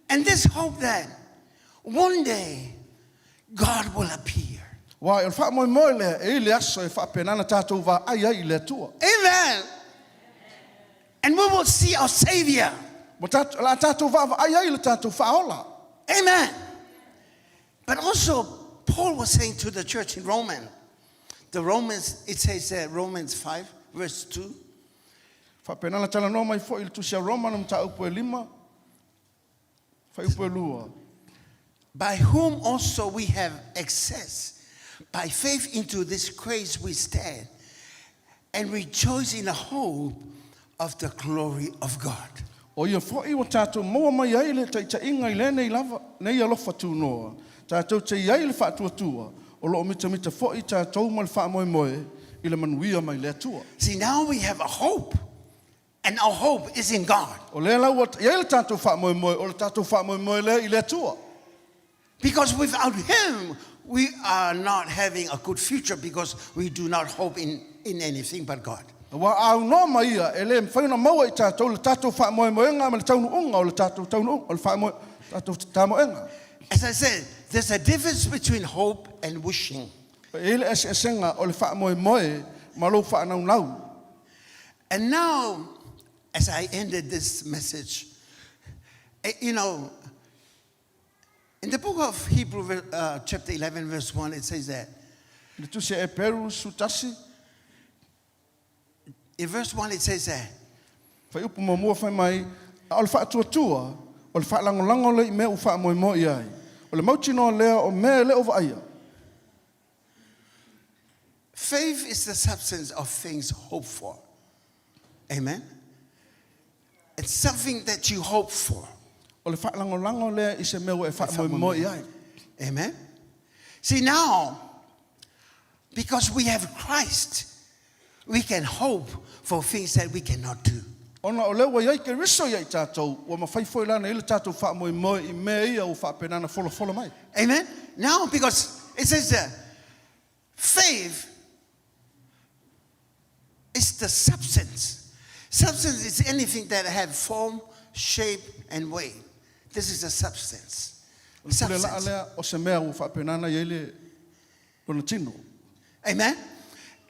And this hope that one day God will appear. Auā o le faamoemoe lea e i ai le aso e faapena ona tatou vaai ai i le Atua. Amen. And we will see our Savior. Ua o le a tatou vaavaai ai i le tatou Faaola. Amen. But also, Paul was saying to the church in Roman, the Romans, it says that Romans 5, verse 2. Faapena ona talanoa mai foi i le tusi a Roma na mataupu e 5, fuaiupu e 2. By whom also we have access by faith into this grace we stand and rejoice in the hope of the glory of God. O ia foi ua tatou maua mai ai le taitaiga i lenei lava, nei alofa tunoa, tatou te i ai i le faatuatua, o lo o mitamita foi tatou ma le faamoemoe i le manuia mai le Atua. See, now we have a hope, and our hope is in God. O lea la ua i ai le tatou faamoemoe, o le tatou faamoemoe lea i le Atua. Because without Him, we are not having a good future because we do not hope in anything but God. Auā a aunoa ma ia, e le mafai ona maua i tatou le tatou faamoemoega ma le taunuuga o le tatou taunuuga, o le faamoe, tatou tamoega. As I said, there's a difference between hope and wishing. E i ai le eseesega o le faamoemoe ma lou faanaunau. And now, as I ended this message, in the book of Hebrew, chapter 11, verse 1, it says that. I le tusi a Eperu 11, In verse 1, it says that fuaiupu muamua fai mai, a o le faatuatua, o le faalagolago lea i mea ua faamoemoe i ai. O le mautinoa lea o mea e le o vaaia. Faith is the substance of things hoped for. Amen. It's something that you hope for. O le faalagolago lea i se mea ua e faamoemoe i ai. Amen. See, now, because we have Christ, we can hope for things that we cannot do. Ona o lea ua i ai Keriso ia i tatou, ua mafai foi la ona i ai le tatou faamoemoe i mea ia ua faapena ona folafola mai. Amen. Now, because it says that faith is the substance. Substance is anything that have form, shape, and weight. This is a substance. O le pule laa Substance. lea o se mea ua faapena ona i ai le lona tino. Amen.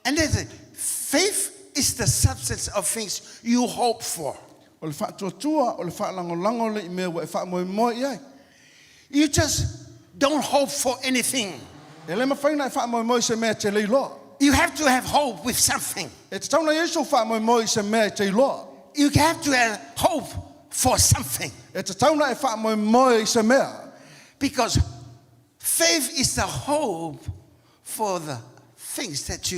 And there's a faith is the substance of things you hope for. O le faatuatua, o le faalagolago lea i mea ua e faamoemoe i ai. You just don't hope for anything. E le mafai ona e faamoemoe i se mea e te le iloa. You have to have hope with something. E tatau ona i ai sou faamoemoe i se mea e te iloa. You have to have hope for something. E tatau ona e faamoemoe i se mea. Because faith is the hope for the things that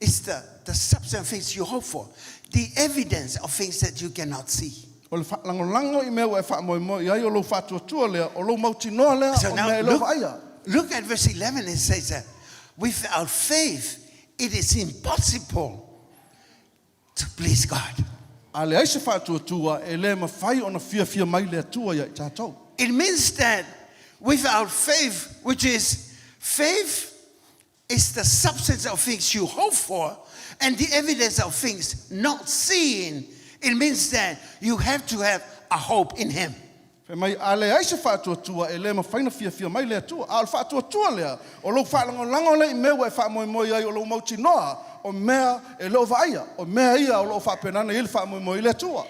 it's the substance of things you hope for. The evidence of things that you cannot see. O le faalagolago i mea ua e faamoemoe i ai o lou faatuatua lea, o lou mautinoa lea So o now mea e le o look, vaaia. look at verse 11. It says that without faith, it is impossible to please God. A leai se faatuatua e le mafai ona fiafia mai le Atua ia i tatou. It means that without faith, which is faith is the substance of things you hope for and the evidence of things not seen. It means that you have to have a hope in Him. Fai mai, a leai se faatuatua e le mafai ona fiafia mai le Atua. A o le faatuatua lea, o lou faalagolago lea i mea ua e faamoemoe ai o lou mautinoa, o mea e le o vaaia, o mea ia o loo faapenana i ai le faamoemoe i le Atua.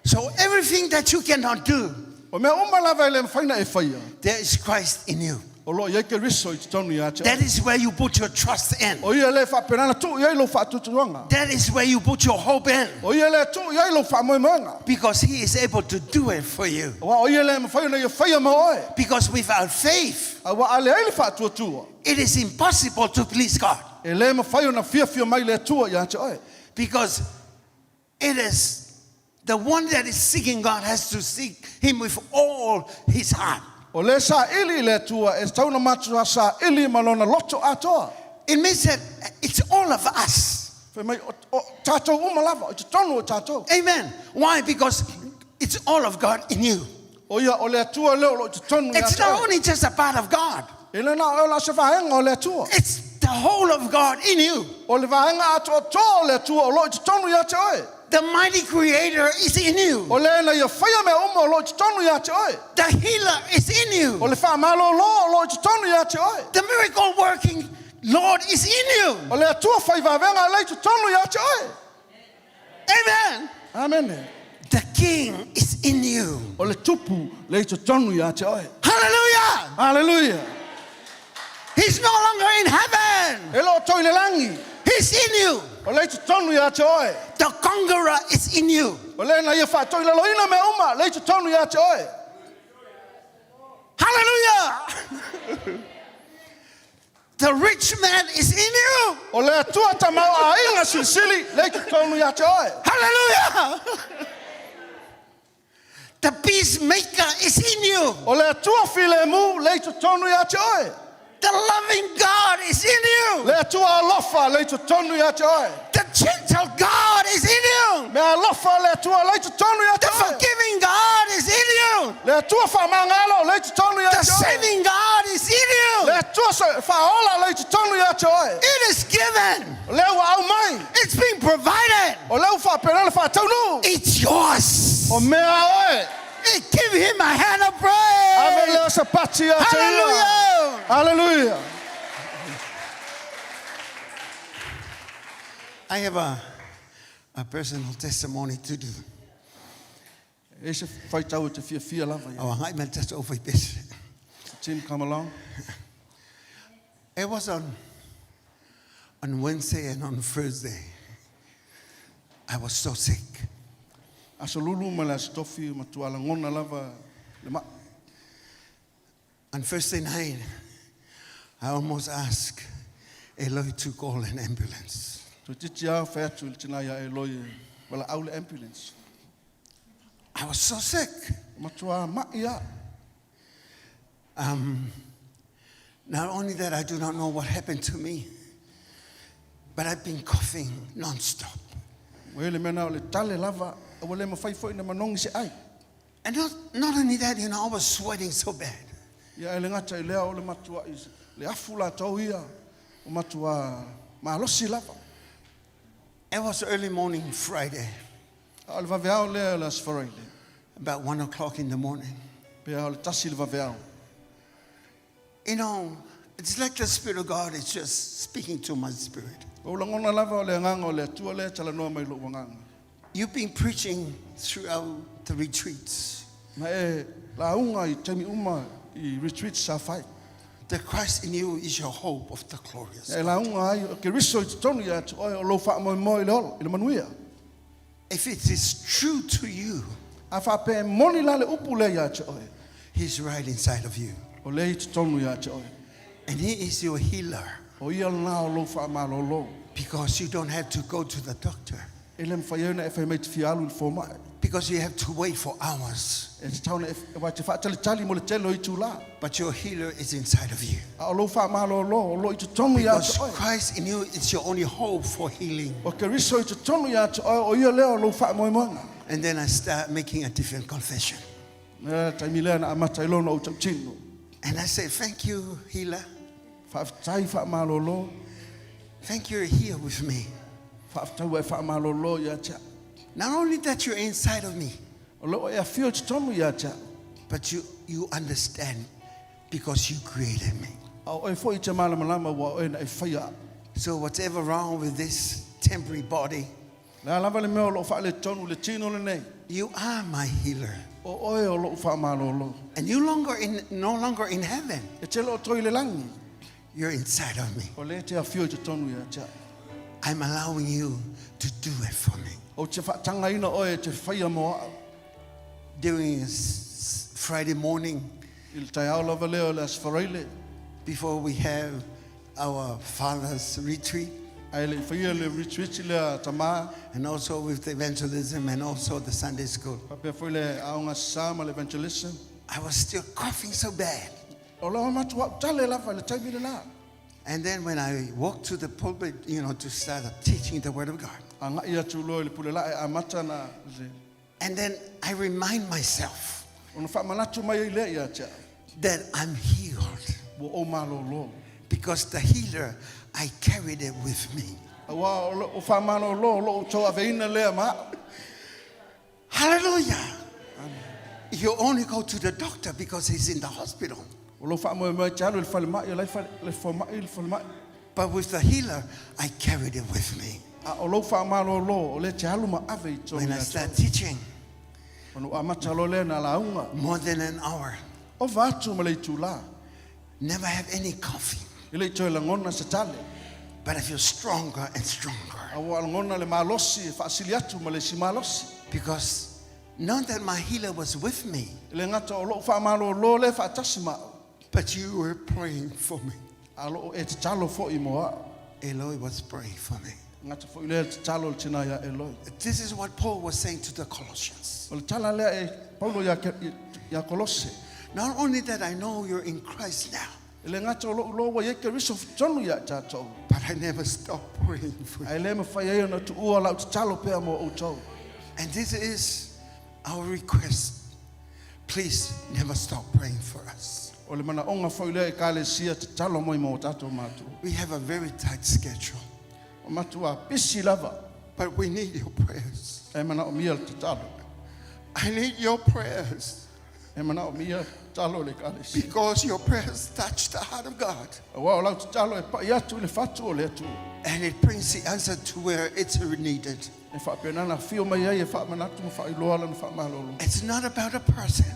So everything that you cannot do, O mea uma lava e le mafai ona e faia, there is Christ in you. o loo i ai Keriso i totonu ia te That oe. is where you put your trust in. O ia le faapenana tuu i ai lou faatuatuaga. That is where you put your hope in. O ia le tuu i ai lou faamoemoega. Because he is able to do it for you. Auā o ia le mafai ona ia faia mo oe. Because without faith, Auā a leai le faatuatua, it is impossible to please God. e lē mafai ona fiafia mai le Atua ia te oe. Because it is the one that is seeking God has to seek him with all his heart. O le saili i le Atua e tatau ona matua saili ma lona loto atoa. It means that it's all of us. Fai mai, o, o tātou uma lava, i totonu o tātou. Amen. Why? Because it's all of God in you. O ia, o le Atua lea o loo i totonu ia It's te not oe. only just a part of God, E le na o la se vaega o le Atua. it's the whole of God in you. O le vaega atoatoa o le Atua o loo i totonu ia te oe. The mighty creator is in you. O le na ia faia mea uma o loo i totonu ia te oe. The healer is in O you. le faamalōlō o loo i totonu ia te oe. The miracle working Lord is in you. O le Atua fai vavega e le i totonu ia te oe. Amen. Amene. The King is in you. O le Tupu le i totonu ia te oe. Hallelujah. Hallelujah. He's no longer in heaven. E le o toi le langi. He's in you. O le i totonu ia te oe. The conqueror is in you. O le na ia faatoilaloina mea uma le i totonu ia te oe. Hallelujah. The rich man is in you. O le Atua tamaoaiga silisili le i totonu ia te oe. Hallelujah. The peacemaker is in you. O le Atua filemu le i totonu ia te oe. The loving God is in you. Le Atua alofa le i totonu ia te oe. The gentle God is in you. Mea alofa le Atua le i totonu ia te The oe. forgiving God is in you. Le Atua faamagalo le i totonu ia The te oe. saving God is in you. Le Atua faaola le i totonu ia te oe. It is given. O lea ua aumai. It's been provided. O lea ua faapena le faataunuu. It's yours. O mea a oe. Give him a hand of Ave praise. lea o se pati ia te ia. Hallelujah. Hallelujah. I have a personal testimony to do. E se faitau e te fiafia lava ia. Oh, I might just over this. Tim, come along. It was on Wednesday and on Thursday. I was so sick. Aso Lulu ma le Aso Tofi matua lagona lava le mai. On Thursday night, I almost asked Eloi to call an ambulance. Toeitiiti lava fai atu i le tinā ia Eloi e valaau le ambulance. I was so sick. Matua mai a. Not only that, I do not know what happened to me, but I've been coughing nonstop. Ua i ai le mea lena o le tale lava, a ua le mafai foi ona manogi se ai. And not only that, I was sweating so bad. Ia e le gata i lea o le matuai le afu latou ia o matua malosi lava. It was early morning Friday, A o le vaveao lea o le Aso Faraile, about 1 o'clock in the morning. pe a o le 1 le vaveao. It's like the Spirit of God is just speaking to my spirit. Ua ou lagona lava o le agaga o le Atua lea e talanoa mai i lou agaga. You've been preaching throughout the retreats. Na e lauga i taimi uma i retreats sa fai. The Christ in you is your hope of the glorious. E lauga ai o Keriso i totonu ia te oe o lou faamoemoe i le ola, i le manuia. If it is true to you, A faapea e moni la le upu lea ia te oe, He's right inside of you. o lea i totonu ia te oe. And He is your healer O ia lena o lou faamalōlō. because you don't have to go to the doctor, E le mafai ai ona e fai mai e te fia alu i le fomai. because you have to wait for hours. E tatau ona e e te faatalitali mo le tele o itulā. But your healer is inside of you. A o lou faamalōlō o loo i totonu ia Because te oe. Christ in you is your only hope for healing. O Keriso i totonu ia te oe, o ia lea o lou faamoemoega. And then I start making a different confession. Le taimi lea na amata ai loa ona ou tautino. And I say, "Thank you, healer. Faafetai faamalōlō. Thank you, you're here with me. Faafetai ua e faamalōlō ia te au. Not only that you're inside of me, O lea ua e afio i totonu ia te au. but you understand because you created me." A o oe foi e te malamalama ua oe na e faia au. So whatever wrong with this temporary body, Le a lava le mea o loo faaletonu le tino lenei. you are my healer. O oe o loo faamalōlō. And you longer in, no longer in heaven. E te loo toi le langi. You're inside of me. O le te afio i totonu ia te au. I'm allowing you to do it for me. O te whaatangaina oe e te whaia mo au. During Friday morning, I le tai ao lava leo le asfaraile. before we have our father's retreat, Ai le whaia le retreat le tama. and also with the evangelism and also the Sunday school, Papea foi le aonga sama le evangelism. I was still coughing so bad. O lawa matu au tale lava le taimi le la. And then when I walked to the pulpit, you know, to start teaching the Word of God, A ngai atu loa i le pule lae a mata na le. and then I remind myself Ona whaamanatu mai ai le ia te au. that I'm healed Ua o malōlō. because the healer, I carried it with me. Aua o lo- o whaamalōlō o loo tau aveina lea ma. Hallelujah. You only go to the doctor because he's in the hospital. O lo whaamoe mai te alu i le whale mai, o lai whale, le whamai i le whale mai. But with the healer, I carried it with me. A o lou whaamalōlō, o le te alu ma ave i tō When I ia te start teaching, Ono a mata lo lea nā launga. more than an hour, O vātu ma le itu la. never have any coffee, I le i langona se tale. but I feel stronger and stronger. A ua langona le malosi, e whaasili atu ma le si malosi. Because not that my healer was with me, I le ngata o lou whaamalōlō le whaatasi mao. but you were praying for me. A loo e te talo fo i moa. Eloi was praying for me. Ngata fo i le te talo le tina ia Eloi. This is what Paul was saying to the Colossians. O le tala lea e Paulo ia, ia Kolose. Not only that I know you're in Christ now, I le ngata o lou loa ia ke riso tonu ia tātou. but I never stop praying for you. Ai le mawhai ai ona tuua lau te talo pea mo outou. And this is our request. Please never stop praying for us. O le mana onga fo i lea e kalesia te talo moi mo tātou mātua. We have a very tight schedule, O matua pisi lava. but we need your prayers. E mana o mia le te talo. I need your prayers E mana o mia talo le kalesia. because your prayers touch the heart of God Aua o lau te talo e pai atu i le fatu o le atu. and it brings the answer to where it's needed. E whaapenana whio mai ai e whaamanatu ma whaailoa lana whaamalolo. It's not about a person,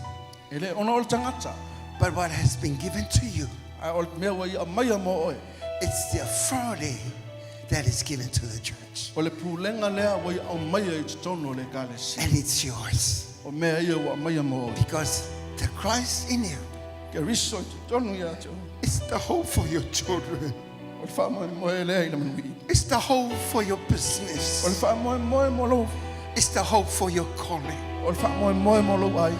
E le ona o le tangata. but what has been given to you. Ai o le mea wa ia maia mo oe. It's the authority that is given to the church, O le pūlenga lea wa ia au maia i te tono o le kalesia. and it's yours O mea ia wa maia mo oe. because the Christ in you Ke riso i te tonu ia te o. is the hope for your children. O le whaamoe moe lea i le manui. It's the hope for your O le business. whaamoe moe mo lou. It's the hope for your calling. O le whaamoe moe mo lou ai.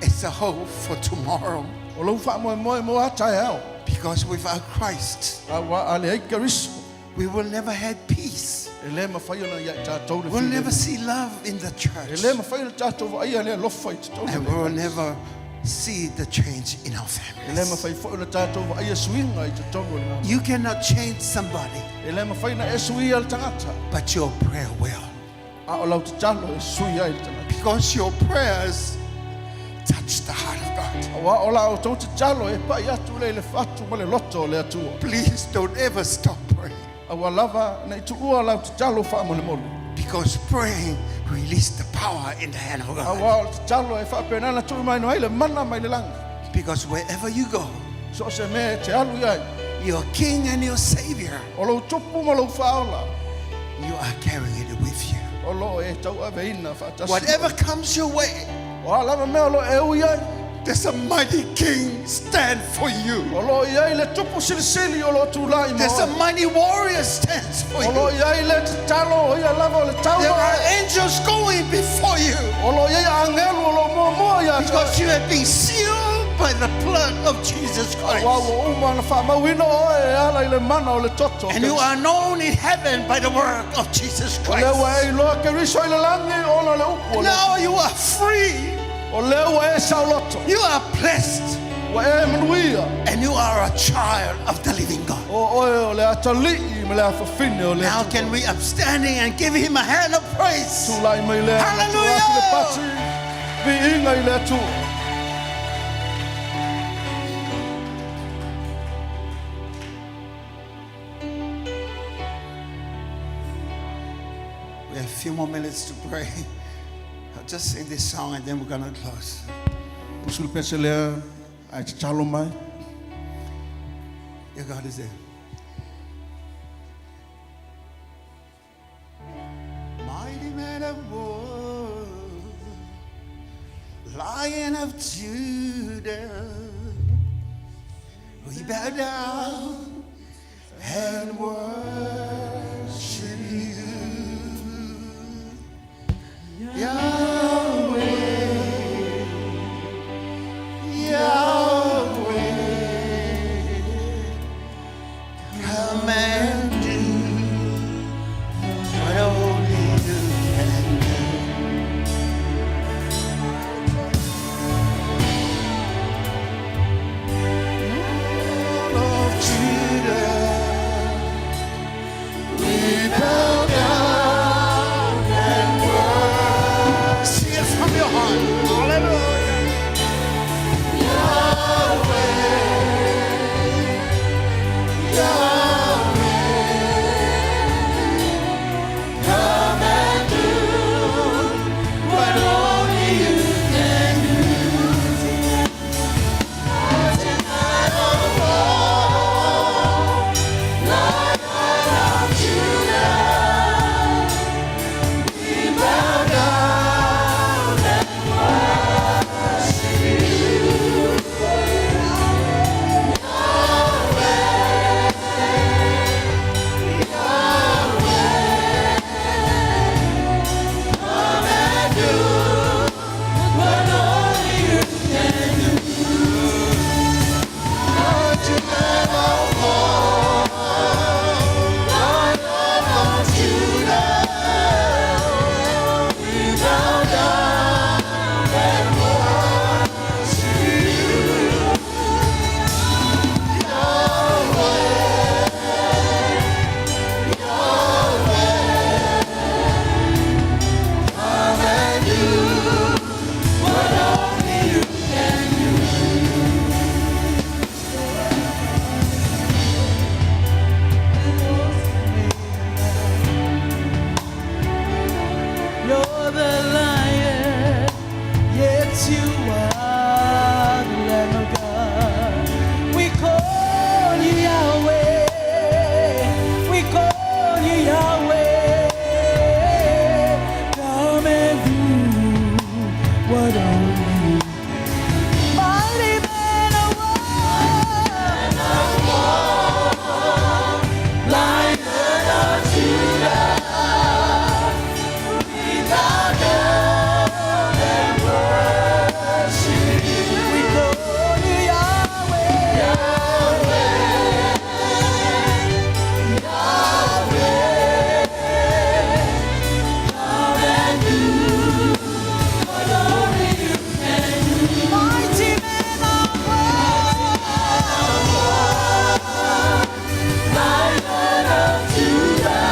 It's the hope for tomorrow. O lou whaamoe moe mo ata e ao. Because without Christ, A wa ale ai ke riso. we will never have peace. E le mawhai ona ia i tātou le We'll while. never see love in the E church. le mawhai o tātou wa ia lea lofa i te tonu. And we will never see the change in our E le families. mawhai fo o tātou wa ia suinga i te tonu o le ngā. You cannot change somebody, E le mawhai na e sui al tangata. but your prayer will. A o lau te talo e sui ai le tangata. Because your prayers touch the heart of God. A wa o la o tau te talo e pai atu le i le whatu ma le loto o le atua. Please don't ever stop praying. A wa lava na i tuua lau te talo wha mo le mole. Because praying releases the power in the hand of A God. wa o le te talo e whaapenana tui mai no ai le mana mai le langi. Because wherever you go, So se me te alu iai. your King and your Savior, O lou tupu ma lou whaola. you are carrying it with you. O lo e tau aveina whaatasi. Whatever comes your way, O a lava mea o lo e ui ai. there's a mighty King stand for you. O lo iai le tupu silisili o lo tūlai mo. There's a mighty warrior stands for O lo you. iai le te talo o ia lava o le There taua. are angels going before you O lo iai angelu o lo mua mua ia te. because you have been sealed by the blood of Jesus Wa Christ. ua uma na whaamauina oe e ala i le mana o le toto. And you are known in heaven by the work of Jesus O lea ua Christ. e iloa ke riso i le langi ona le upu o le. Now you are free. O lea ua e sauloto. You are blessed. Ua e manuia. And you are a child of the living God. O oe o le atalii ma le afafine o le Now can we upstanding and give him a hand of praise? Tūlai mai lea. Hallelujah! Atu le pati. Viinga i le Atua. few more minutes to pray. I'll just sing this song and then we're going to close. Pusulu pese lea, ai tatalo mai. Your God is there. Mighty man of war, Lion of Judah, we bow down and worship you. Yahweh, Yahweh, come and do what only you can do. Lord of Judah, we bow down and worship. Sing it from your heart. Hallelujah. Yahweh, Yahweh, come and do what only you can do. You're the lion, yet you are the Lamb of God. We call you Yahweh. We call you Yahweh. Come and do what only you can. Mighty man of war, Lion of Judah. We bow down and worship you. We call you Yahweh. Yahweh. Yahweh. Come and do what only you can do. Mighty man of war. Lion of Judah.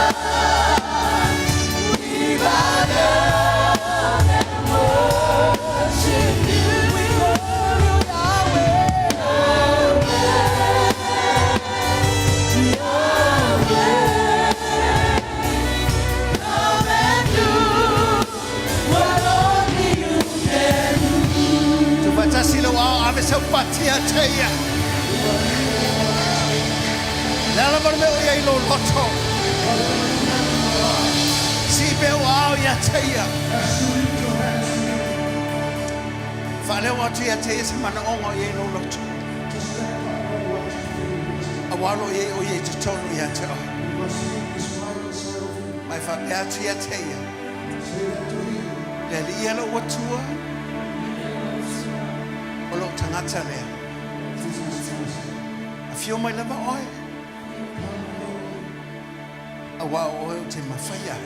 We bow down and worship you. We call you Yahweh. Yahweh. Come and do what only you can do. Tufatasi lo ao ave sau pati a te ia. Le ala mar meo ia i lo loto. Si pe o ao ia te ia. Whaleo atu ia te ia se mana onga ia i lo loto. A walo ia o ia i te tonu ia te o. Mai whapea atu ia te ia. Le ali ia lo watua. O lo tangata lea. A whio mai lava oe. A wā oe o te mawhai ai.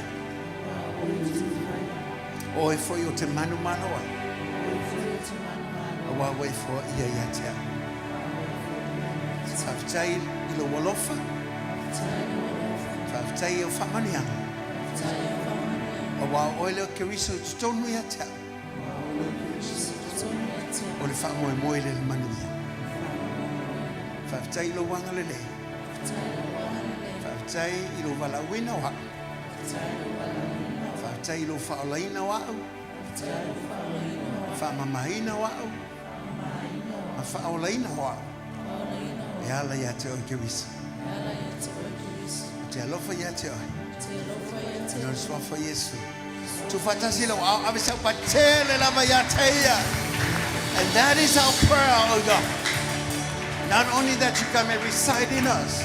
Oe foi o te manu manu ai. A wā oe fo ia ia te au. Whawhitai i lo walofa. Whawhitai i o whamanianga. A wā oe leo keriso i tonu ia te au. O le wha moe moe le manu ia. Whawhitai i lo wanga le le. Whawhitai i lo walawina o hau. Faafetai i lou faaolaina o a'u, faamamaina o a'u, ma faaolaina o a'u e ala ia te oe Keriso. Ou te alofa ia te oe. I le suafa o Iesu. Tuufaatasi lou aao ave sau patele lava ia te ia. And that is our prayer, oh God. Not only that you come and reside in us,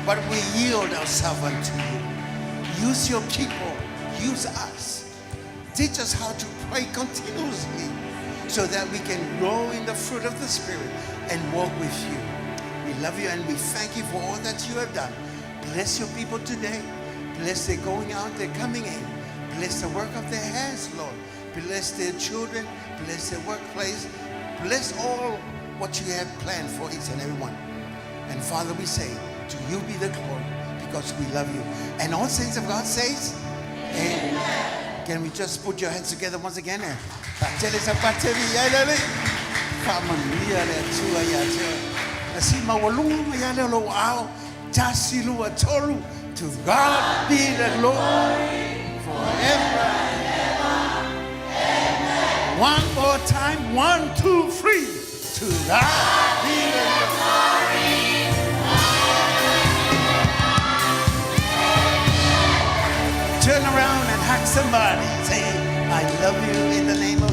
but we yield ourselves unto you. Use your people, use us. Teach us how to pray continuously so that we can grow in the fruit of the Spirit and walk with you. We love you and we thank you for all that you have done. Bless your people today. Bless their going out, their coming in. Bless the work of their hands, Lord. Bless their children. Bless their workplace. Bless all what you have planned for each and every one. And Father, we say, to you be the glory because we love you. And all saints of God says, Amen. Can we just put your hands together once again? Faatele sau patele ia le le. Faamanuia le Atua ia te oe. Na sii maualuga mai lea o lou aao. Tasi lua tolu. To God be the glory forever and ever. One more time. One, two, three. To God be the glory. Turn around and hug somebody. Say, I love you in the name of